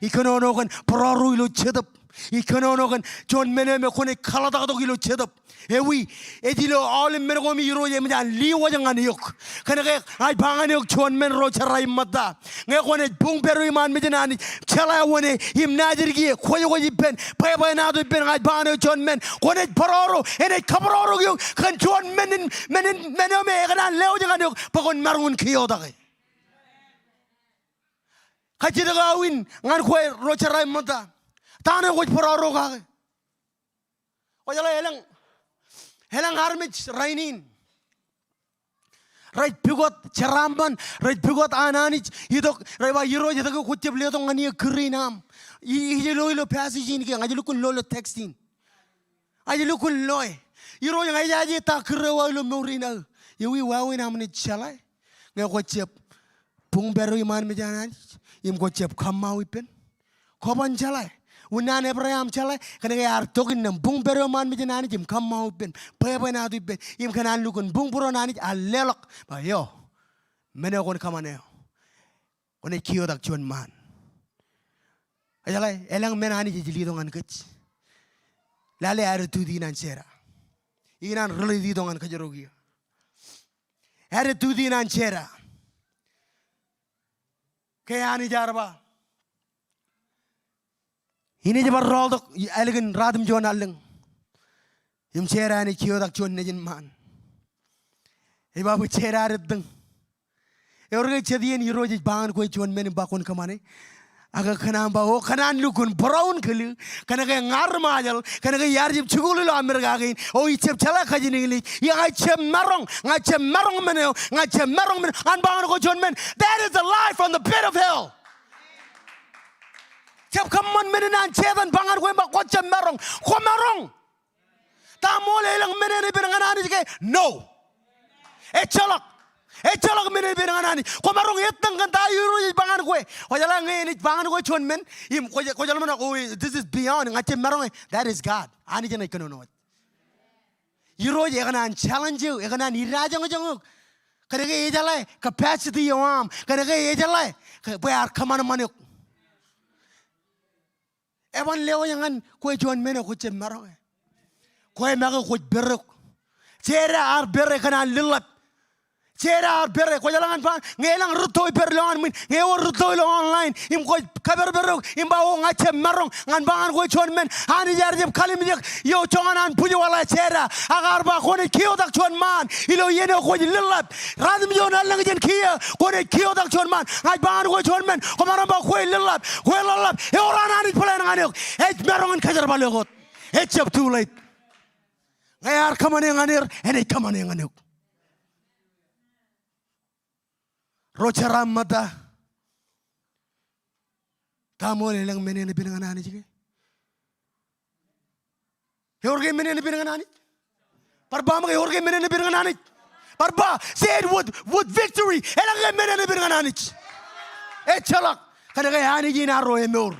Ij kōnono kōn bōrọro ilo Jetōb. Ij kōnono kōn juon men eo me kwōnaaj kaḷtak tok ilo Jetōb. Ewi, ej ilo aolep men ko im Irooj eṃōj an liwōj ñan eok. Kōnke ña ij ba ñan eok juon men ro jeraaṃṃan ṃōtta. Ñe kwōnaaj buñpād eo iṃaan mej in Anij, jeḷā wōn e, im naajdik e, kwōjkwōj ippān, bwebwenato ippān, ña ij ba ñan eok juon men, kwōnaaj bōrọro, enaaj kabōrọro eok kōn juon men in, men in, men eo me ekōṇaan lewōj ñan eok, bwe kwōn maroñ in keotake. Kajjitōk aō in ñan kwe ro jeraaṃṃan ṃōtta. Ta ṇe kwōj bōrọro kake? Kwōjeḷā elōñ, elōñ armej rainin. Rej pukot jeraaṃṃan, rej pukot an Anij, itok, rej ba Irooj etke kwōj jab letok ñan eō kūr in aṃ. I, ij lo ilo passage in ke, ña ij lukkuun lo ilo text in. Ña ij lukkuun loe. Irooj ña ijaje ta kūr eo aō ilo mour in aō. Ewi wāween aṃ naaj jeḷā. Ñe kwōj jab buñpād eo iṃaan mejān Anij im kwō jab kaṃṃao ippān. Kwō ban jeḷā. Unin an Ebream jeḷā, kōnke ear tok innām buñpād eo iṃaan mejān Anij im kaṃṃao ippān, bwebwenato ippān, im kōn an lukkuun buñbūruon Anij ear leḷọk. Ba eo, men eo kwōn kōṃṃane eo, kwōnaaj kiiō tok juon ṃaan. Kōjeḷā, elōñ men Anij ej letok ñan kōj. Lale attitude in an Jera. Ikōṇaan relate tok ñan kōjro kiiō. Attitude in an Jera. Ke Anij ear ba, inaaj bar rọọltok ālikin ruatimjuon allōñ. Im Jera enaaj kiiō tok juon nejin ṃaan. Ej ba bwe Jera ear ettōñ. Ewōr ke jet iien Irooj ej ba ñan kwe juon men im ba kwōn kōṃṃane? Ak kōn an ba, o, kōn an lukkuun būroun kōl, kōnke ña ri Ṃajeḷ, kōnke iar jab jikuuḷ ilo Amerika kein, o, ij jab jeḷā kajin English, iar jab maroñ, ña jab maroñ men eo, ña jab maroñ men eo, ñan ba ñan kwe juon men. That is a lie from the pit of hell. Jab kōṃṃan men in an Setan ba ñan kwe im ba kwō jab maroñ, kwō maroñ. Ta ṃool elōñ men eṇ ippān ñan Anij ke? No. Ejjeḷọk. Ejjeḷọk men eṇ ippān ñan Anij. Kwō maroñ ettōñ kōn ta Irooj ej ba ñan kwe. Kwōjeḷā ñe enaaj ba ñan kwe juon men, im kwōj, kwōj ḷōmṇak, o, this is beyond, ña jab maroñ e. That is God. Anij eṇ ej kōnono wōt. Irooj ekōṇaan challenge eok, ekōṇaan idajoñjoñ eok. Kōnke ejeḷā capacity eo aṃ. Kōnke ejeḷā bwe ear kōṃanṃan eok. Eban lewōj ñan kwe juon men eo kwō jab maroñ e. Kwe make kwōj pād eok. Jera ear pād e kōn an lōḷḷap. Jera ear pād e, kwōjeḷā ñan ba, ñe elōñ rūtto ej pād ilowaan ṃwiin, ñe ewōr rūtto ilo online, im kwōj kōpedped eok, im ba, o, ña jab maroñ, ñan ba ñan kwe juon men, Anij ear jab kalimjek, eo joñan an bwijwaḷā Jera, ak ear ba kwōnaaj kiiō tok juon ṃaan, ilo iien eo kwōj lōḷḷap, ruatimjuon allōñ jān kiiō, kwōnaaj kiiō tok juon ṃaan, ña ij ba ñan kwe juon men, kwōmaroñ ba kwe lōḷḷap, kwe lōḷḷap, ewōr an Anij plan ñan eok, ej maroñ in kōjerbal eok wōt, ej jab too late. Ñe ear kōṃṃane ñan er, enaaj kōṃṃane ñan eok. Ro jeraaṃṃan ta? Ta ṃool elōñ men eṇ ippān ñan Anij ke? Ewōr ke men eṇ ippān ñan Anij? Bar ba ṃōk, ewōr ke men eṇ ippān ñan Anij? Bar ba, say it with, with victory. Elōñ ke men eṇ ippān ñan Anij? Ejjeḷọk. Kōnke Anij in arro emour.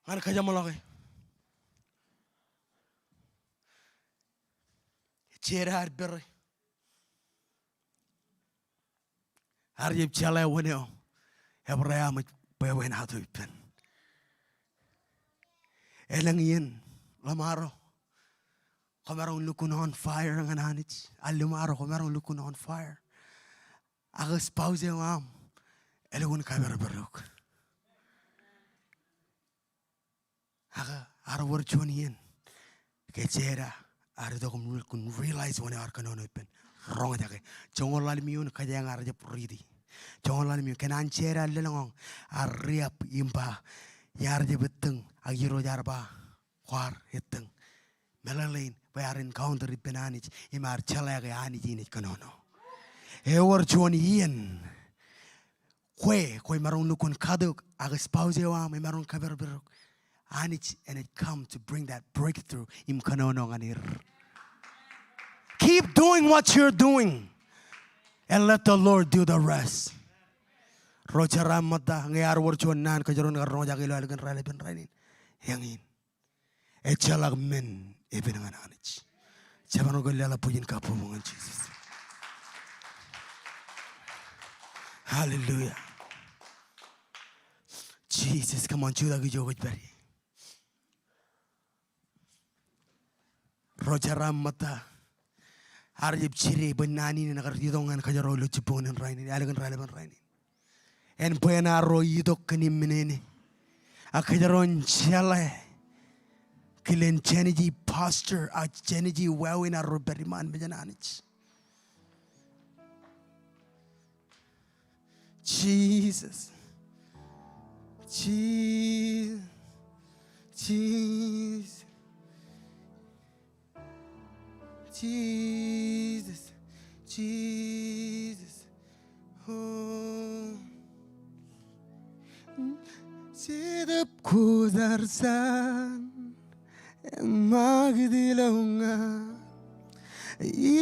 Ñan kōjeṃḷọke, Jera ear pād e. Ear jab jeḷā wōn eo Ebream ej bwebwenato ippān. Elōñ iien ḷōṃaro kwōmaroñ lukkuun on fire ñan Anij. Al ḷōṃaro kwōmaroñ lukkuun on fire. Ak spouse eo aṃ elukkuun kōpedped eok. Ak ear wōr juon iien ke Jera ear itok im lukkuun realize wōn eo ear kōnono ippān. Roñjake. Joñoul ḷalem ioon kōjeañ ear jab riiti. Joñoul ḷalem ioon, kōn an Jera lōḷñọñ, ear riab im ba, iar jab ettōñ, ak Irooj ear ba, kwaar ettōñ. Meḷeḷein bwe ear encounter ippān Anij im ear jeḷā ke Anij enaaj kōnono. Ewōr juon iien kwe, kwōmaroñ lukkuun cut eok, ak spouse eo aṃ emaroñ kōpedped eok. Anij enaaj come to bring that breakthrough im kōnono ñan er. Keep doing what you're doing and let the Lord do the rest. Ro jeraaṃṃan ta, ñe ear wōr juon naan kōjro en kar roñjake ilo ālikin raelepin rainin, eñin. Ejjeḷọk men epen ñan Anij. Jemaroñ ke leḷọk bwijin kabbokbok ñan Jisōs. Hallelujah. Jisōs, come on, jutak ijo kwōj pād ie. Ro jeraaṃṃan ta, ear jab jide bwe naan in en kar itok ñan kōjro ilo jibboñōn in rainin, ālikin raelepin rainin. En bwe en arro itok kōn iṃminene. Ak kōjro en jeḷā kilen jān ej pastor, ak jān ej wāween arro pād iṃaan mejān Anij. Jesus. Jesus. Jesus. Jesus. Jesus. Oh. Jetōb Kwōjarjar en ṃakūt ilo ña.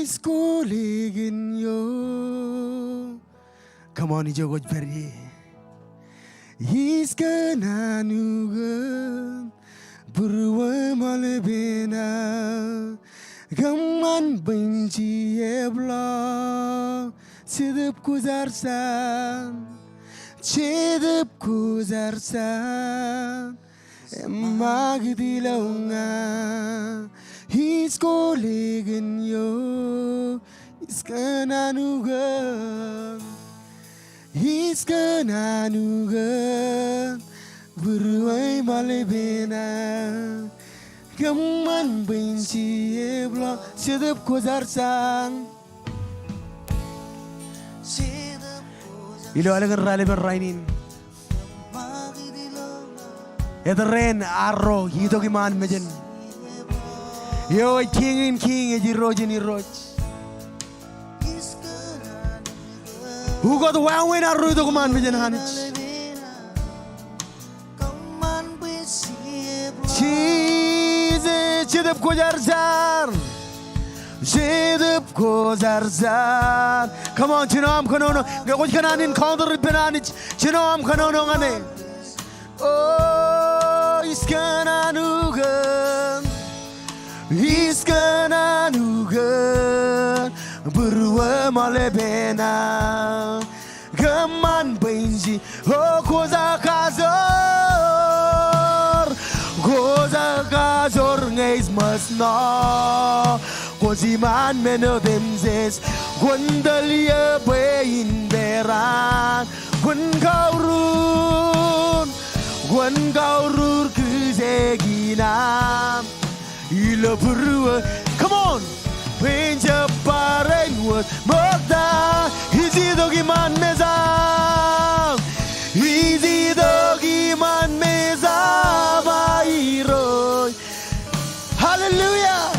Iskoḷ eo kein eo. Come on, ijo kwōj pād ie. Iskōṇaan ukōn būruōm aolepān aō. Kōṃṃan bwe in jab ḷọk Jetōb Kwōjarjar. Jetōb Kwōjarjar. Eṃṃakūt ilo ña. Iskoḷ eo kein eo. Iskōṇaan ukōn. Iskōṇaan ukōn. Būruōm aolepān aō. Kōṃṃan bwe in jab ḷọk Jetōb Kwōjarjar. Ilo ālikin raelepen rainin. Etraan arro itok iṃaan mejān. Eo ej Kiiñ in kiiñ, ej Irooj in irooj. Ukōt wāween arro itok iṃaan mejān Anij. Jisōs, Jetōb Kwōjarjar. Jetōb Kwōjarjar. Come on, jino aṃ kōnono. Ñe kwōj kōṇaan encounter ippān Anij, jino aṃ kōnono ñan e. O, iskōṇaan ukōn. Iskōṇaan ukōn. Būruōm aolepān aō. Kōṃṃan bwe in jab, o, kwōj kajor, kwōj kajor ñe ij ṃōj ṇo. Kwōj iṃaan men otemjej, kwōn tōl eō bwe in peran, kwōn kaurur, kwōn kaurur kijeek in aṃ. Ilo būruō, come on. Bwe in jab bar āinwōt ṃokta, ij itok iṃaan mejaṃ. Ij itok iṃaan mejaṃ, a Irooj. Hallelujah.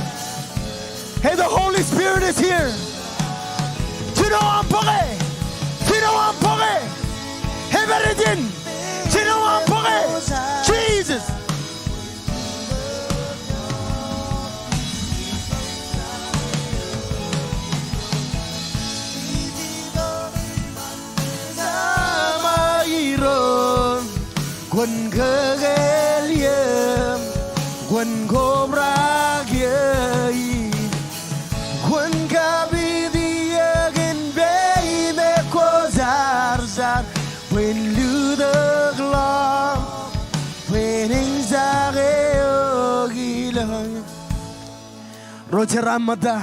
Hey, the Holy Spirit is here. Jino aṃ bōke. Jino aṃ bōke. Epād ijin. Jino aṃ bōke. Jesus. Kwōn kōkāāl eō, kwōn kobrak eō, kwōn kapit eō kōn peiṃ kwōjarjar. Bwe in lutōk ḷọk, bwe in eñjake eok ilọk. Ro jeraṃ ṃōtta.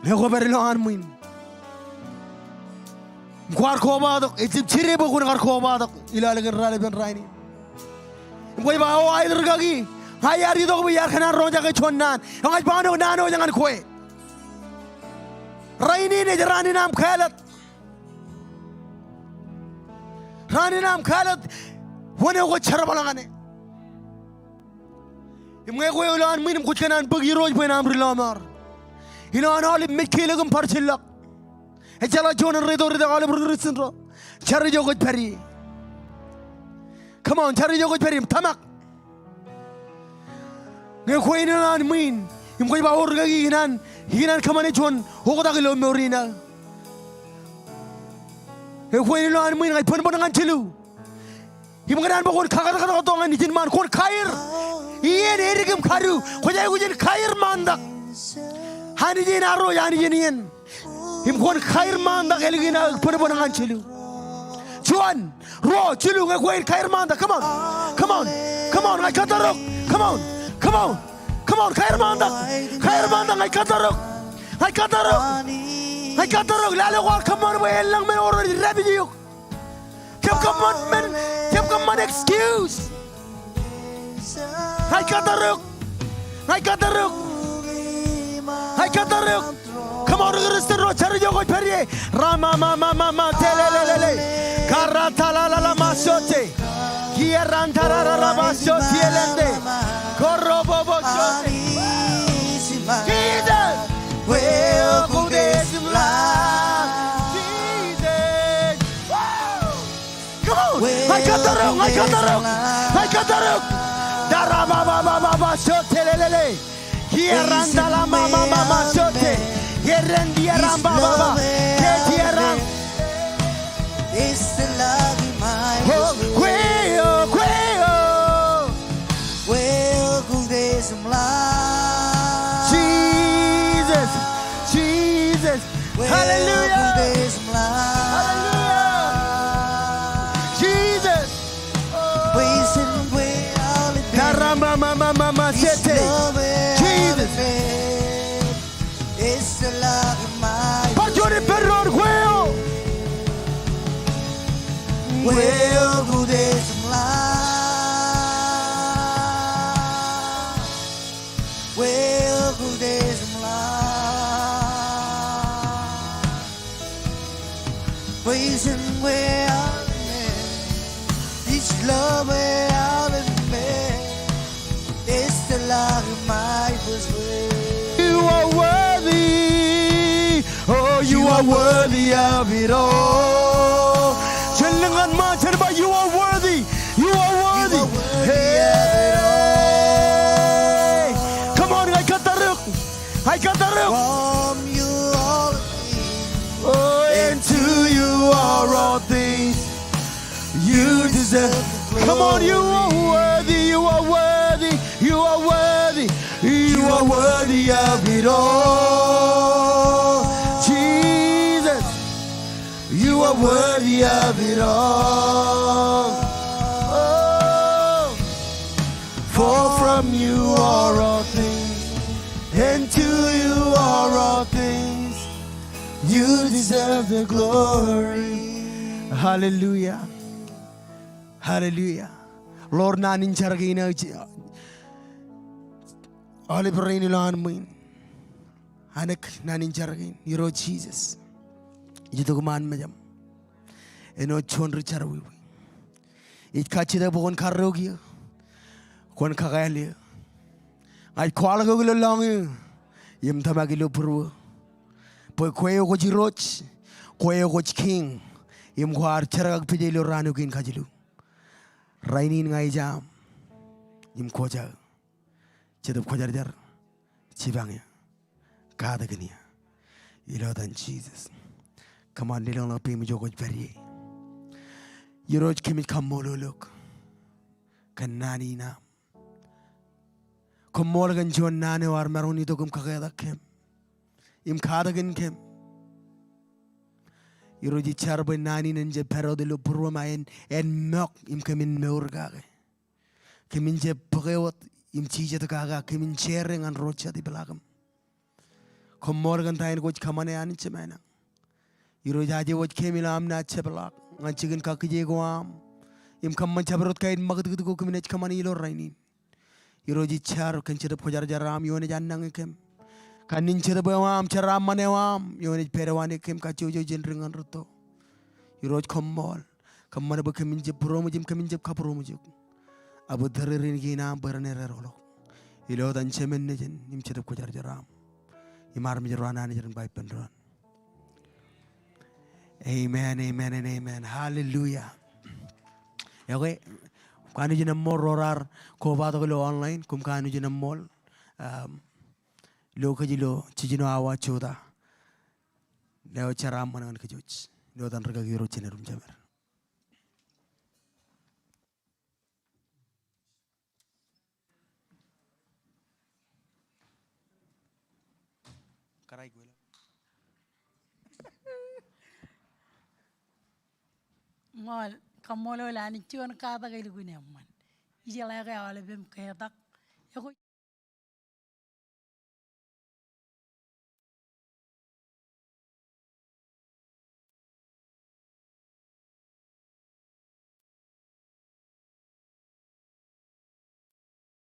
Ñe kwōpād ilowaan ṃwiin im kwaar kobatok, ejjab jide bwe kwōn kar kobatok ilo ālikin raelepen rainin. Im kwōj ba, o, aet rikaki, ña iar itok bwe iar kōṇaan roñjake juon naan. Eñin ej ba ṇe naan eo ej ñan kwe. Rainin ej raan in aṃ kāālōt. Raan in aṃ kāālōt, wōn eo kwōj jerbal ñan e. Im ñe kwe ilowaan ṃwiin im kwōj kōṇaan bōk Irooj bwe en aṃ ri lọmọọr. Ilowaan aolep mej keilọk im bar jillọk. Ejjeḷọk juon rej itok rej itok aolep ri Kūrjin ro. Jar ijo kwōj pād ie. Come on, jar ijo kwōj pād ie im tōmak. Ñe kwe ilowaan ṃwiin im kwōj ba, o rikaki, ikōṇaan, ikōṇaan kōṃṃane juon oktak ilo mour in aō. Ñe kwe ilowaan ṃwiin, ña ij bōnbōn ñan jilu. Im ikōṇaan bwe kwōn kakōtkōt tok ñan ijin ṃaan, kwōn kaer. Iien, edik im kadu, kwōj aikuj in kaer ṃaantak. Anij in arro, Anij in iien. Im kwōn kaer ṃaantak ālikin aō bōnbōn ñan jilu. Juon, ruo, jilu, ñe kwe in kaer ṃaantak. Come on. Come on. Come on. Ña ij kōttarok. Come on. Come on. Come on. Kaer ṃaantak. Kaer ṃaantak. Ña ij kōttarok. Ña ij kōttarok. Ña ij kōttarok. Lale kwaar kōṃṃan bwe en lōñ men ro rej dāpij eok. Kōm kōṃṃan men, kōm kōṃṃan excuse. Ña ij kōttarok. Ña ij kōttarok. Ña ij kōttarok. Come on, ri Kūrjin ro, jar ijo kwōj pād ie. Rama ma ma ma ma telelelele. Kara talalala masote. Kieran tararara masote elende. Korobobo sote. Jesus. Weo kudes la. Jesus. Woo! Come on! Ña ij kōttarok, ña ij kōttarok, ña ij kōttarok. Dara ba ba ba ba ba so telelele. Kieran tala ma ma ma ma sote. Kieran tieran ba ba ba. Ke tieran. Oh, kwe o, kwe o. Jesus, Jesus. Hallelujah. Hallelujah. Jesus. Tara ma ma ma ma ma sete. Jesus. Bar juon ippān doon, kwe o. You are worthy. Oh, you are worthy of it all. Jen lōñ ñan ṃaan, jen ba, you are worthy. You are worthy. Hey. Come on, ij kōttar eok. Ij kōttar eok. Oh, and to you are all things. You deserve the glory. Come on, you are worthy, you are worthy, you are worthy, you are worthy of it all. Jesus, you are worthy of it all. Oh, for from you are all things, and to you are all things. You deserve the glory. Hallelujah. Hallelujah. Lord, naan in jar kein aō, aolep rein ilo an ṃwiin. Anek naan in jar kein, Irooj Jesus. Ij itok iṃaan mejaṃ. Āinwōt juon ri jerọwiwi. Ij kajjitōk bwe kwōn karreoik eō. Kwōn kakāāl eō. Ña ij kwaḷọk eok ilo lọñiō im tōmak ilo būruō. Bwe kwe eo kwōj Irooj, kwe eo kwōj Kiiñ, im kwaar jerkakpeje ilo raan eo kein kajilu. Rainin ña ij aṃ im kwōj aō. Jetōb Kwōjarjar, jipañ eō, katakin eō. Ilo etan Jesus. Come on, lelōñḷọk peiṃ ijo kwōj pād ie. Irooj, kōmij kaṃṃoolol eok kōn naan in aṃ. Koṃṃool kōn juon naan eo ear maroñ in itok im kaketak kōm im katakin kōm. Irooj, ij jar bwe naan in en jab pād wōt ilo būruōm, ak en, en ṃōk im kōmin mour kake. Kōmin jab bōke wōt im jijet kake, ak kōmin share ñan ro jet ipḷaakūṃ. Koṃṃool kōn ta in kwōj kōṃṃane Anij Jemān. Irooj, aje wōj kōm ilo aṃ naaj jepḷaak ñan jikin kakkije ko aṃ im kōṃṃan jabdewōt kain ṃakūtkūt ko kōm naaj kōṃṃane ilo rainin. Irooj, ij jar kōn Jetōb Kwōjarjar aṃ eo enaaj annañe kōm. Kanniōn jetōb eo aṃ, jeraaṃṃan eo aṃ eo enaaj pād wōt ñan kōm, kajjojo jān dik ñan rūtto. Irooj, koṃṃool. Kōṃṃan bwe kōmin jab būroṃōj im kōmin jab kabūroṃōj eok. Ak bwe tōrerein kein aṃ bwe ren ereroḷọk. Ilo etan Jemān Nejin im Jetōb Kwōjarjar aṃ im armej ro an Anij ren ba ippān doon. Amen, amen, and amen. Hallelujah. Okay. Kanooj in eṃṃool ro raar kobatok ilo online, koṃ kanooj in eṃṃool. Um, lo kōj ilo jiljino awa jota. Lewōj jeraaṃṃan ñan kōj wōj. Ilo etan rikaki Irooj jān edūṃ jemed. Ṃool, kaṃṃoolol Anij juon katak elukkuun eṃṃan. Ijeḷā ke aolepem ketak. Ekwe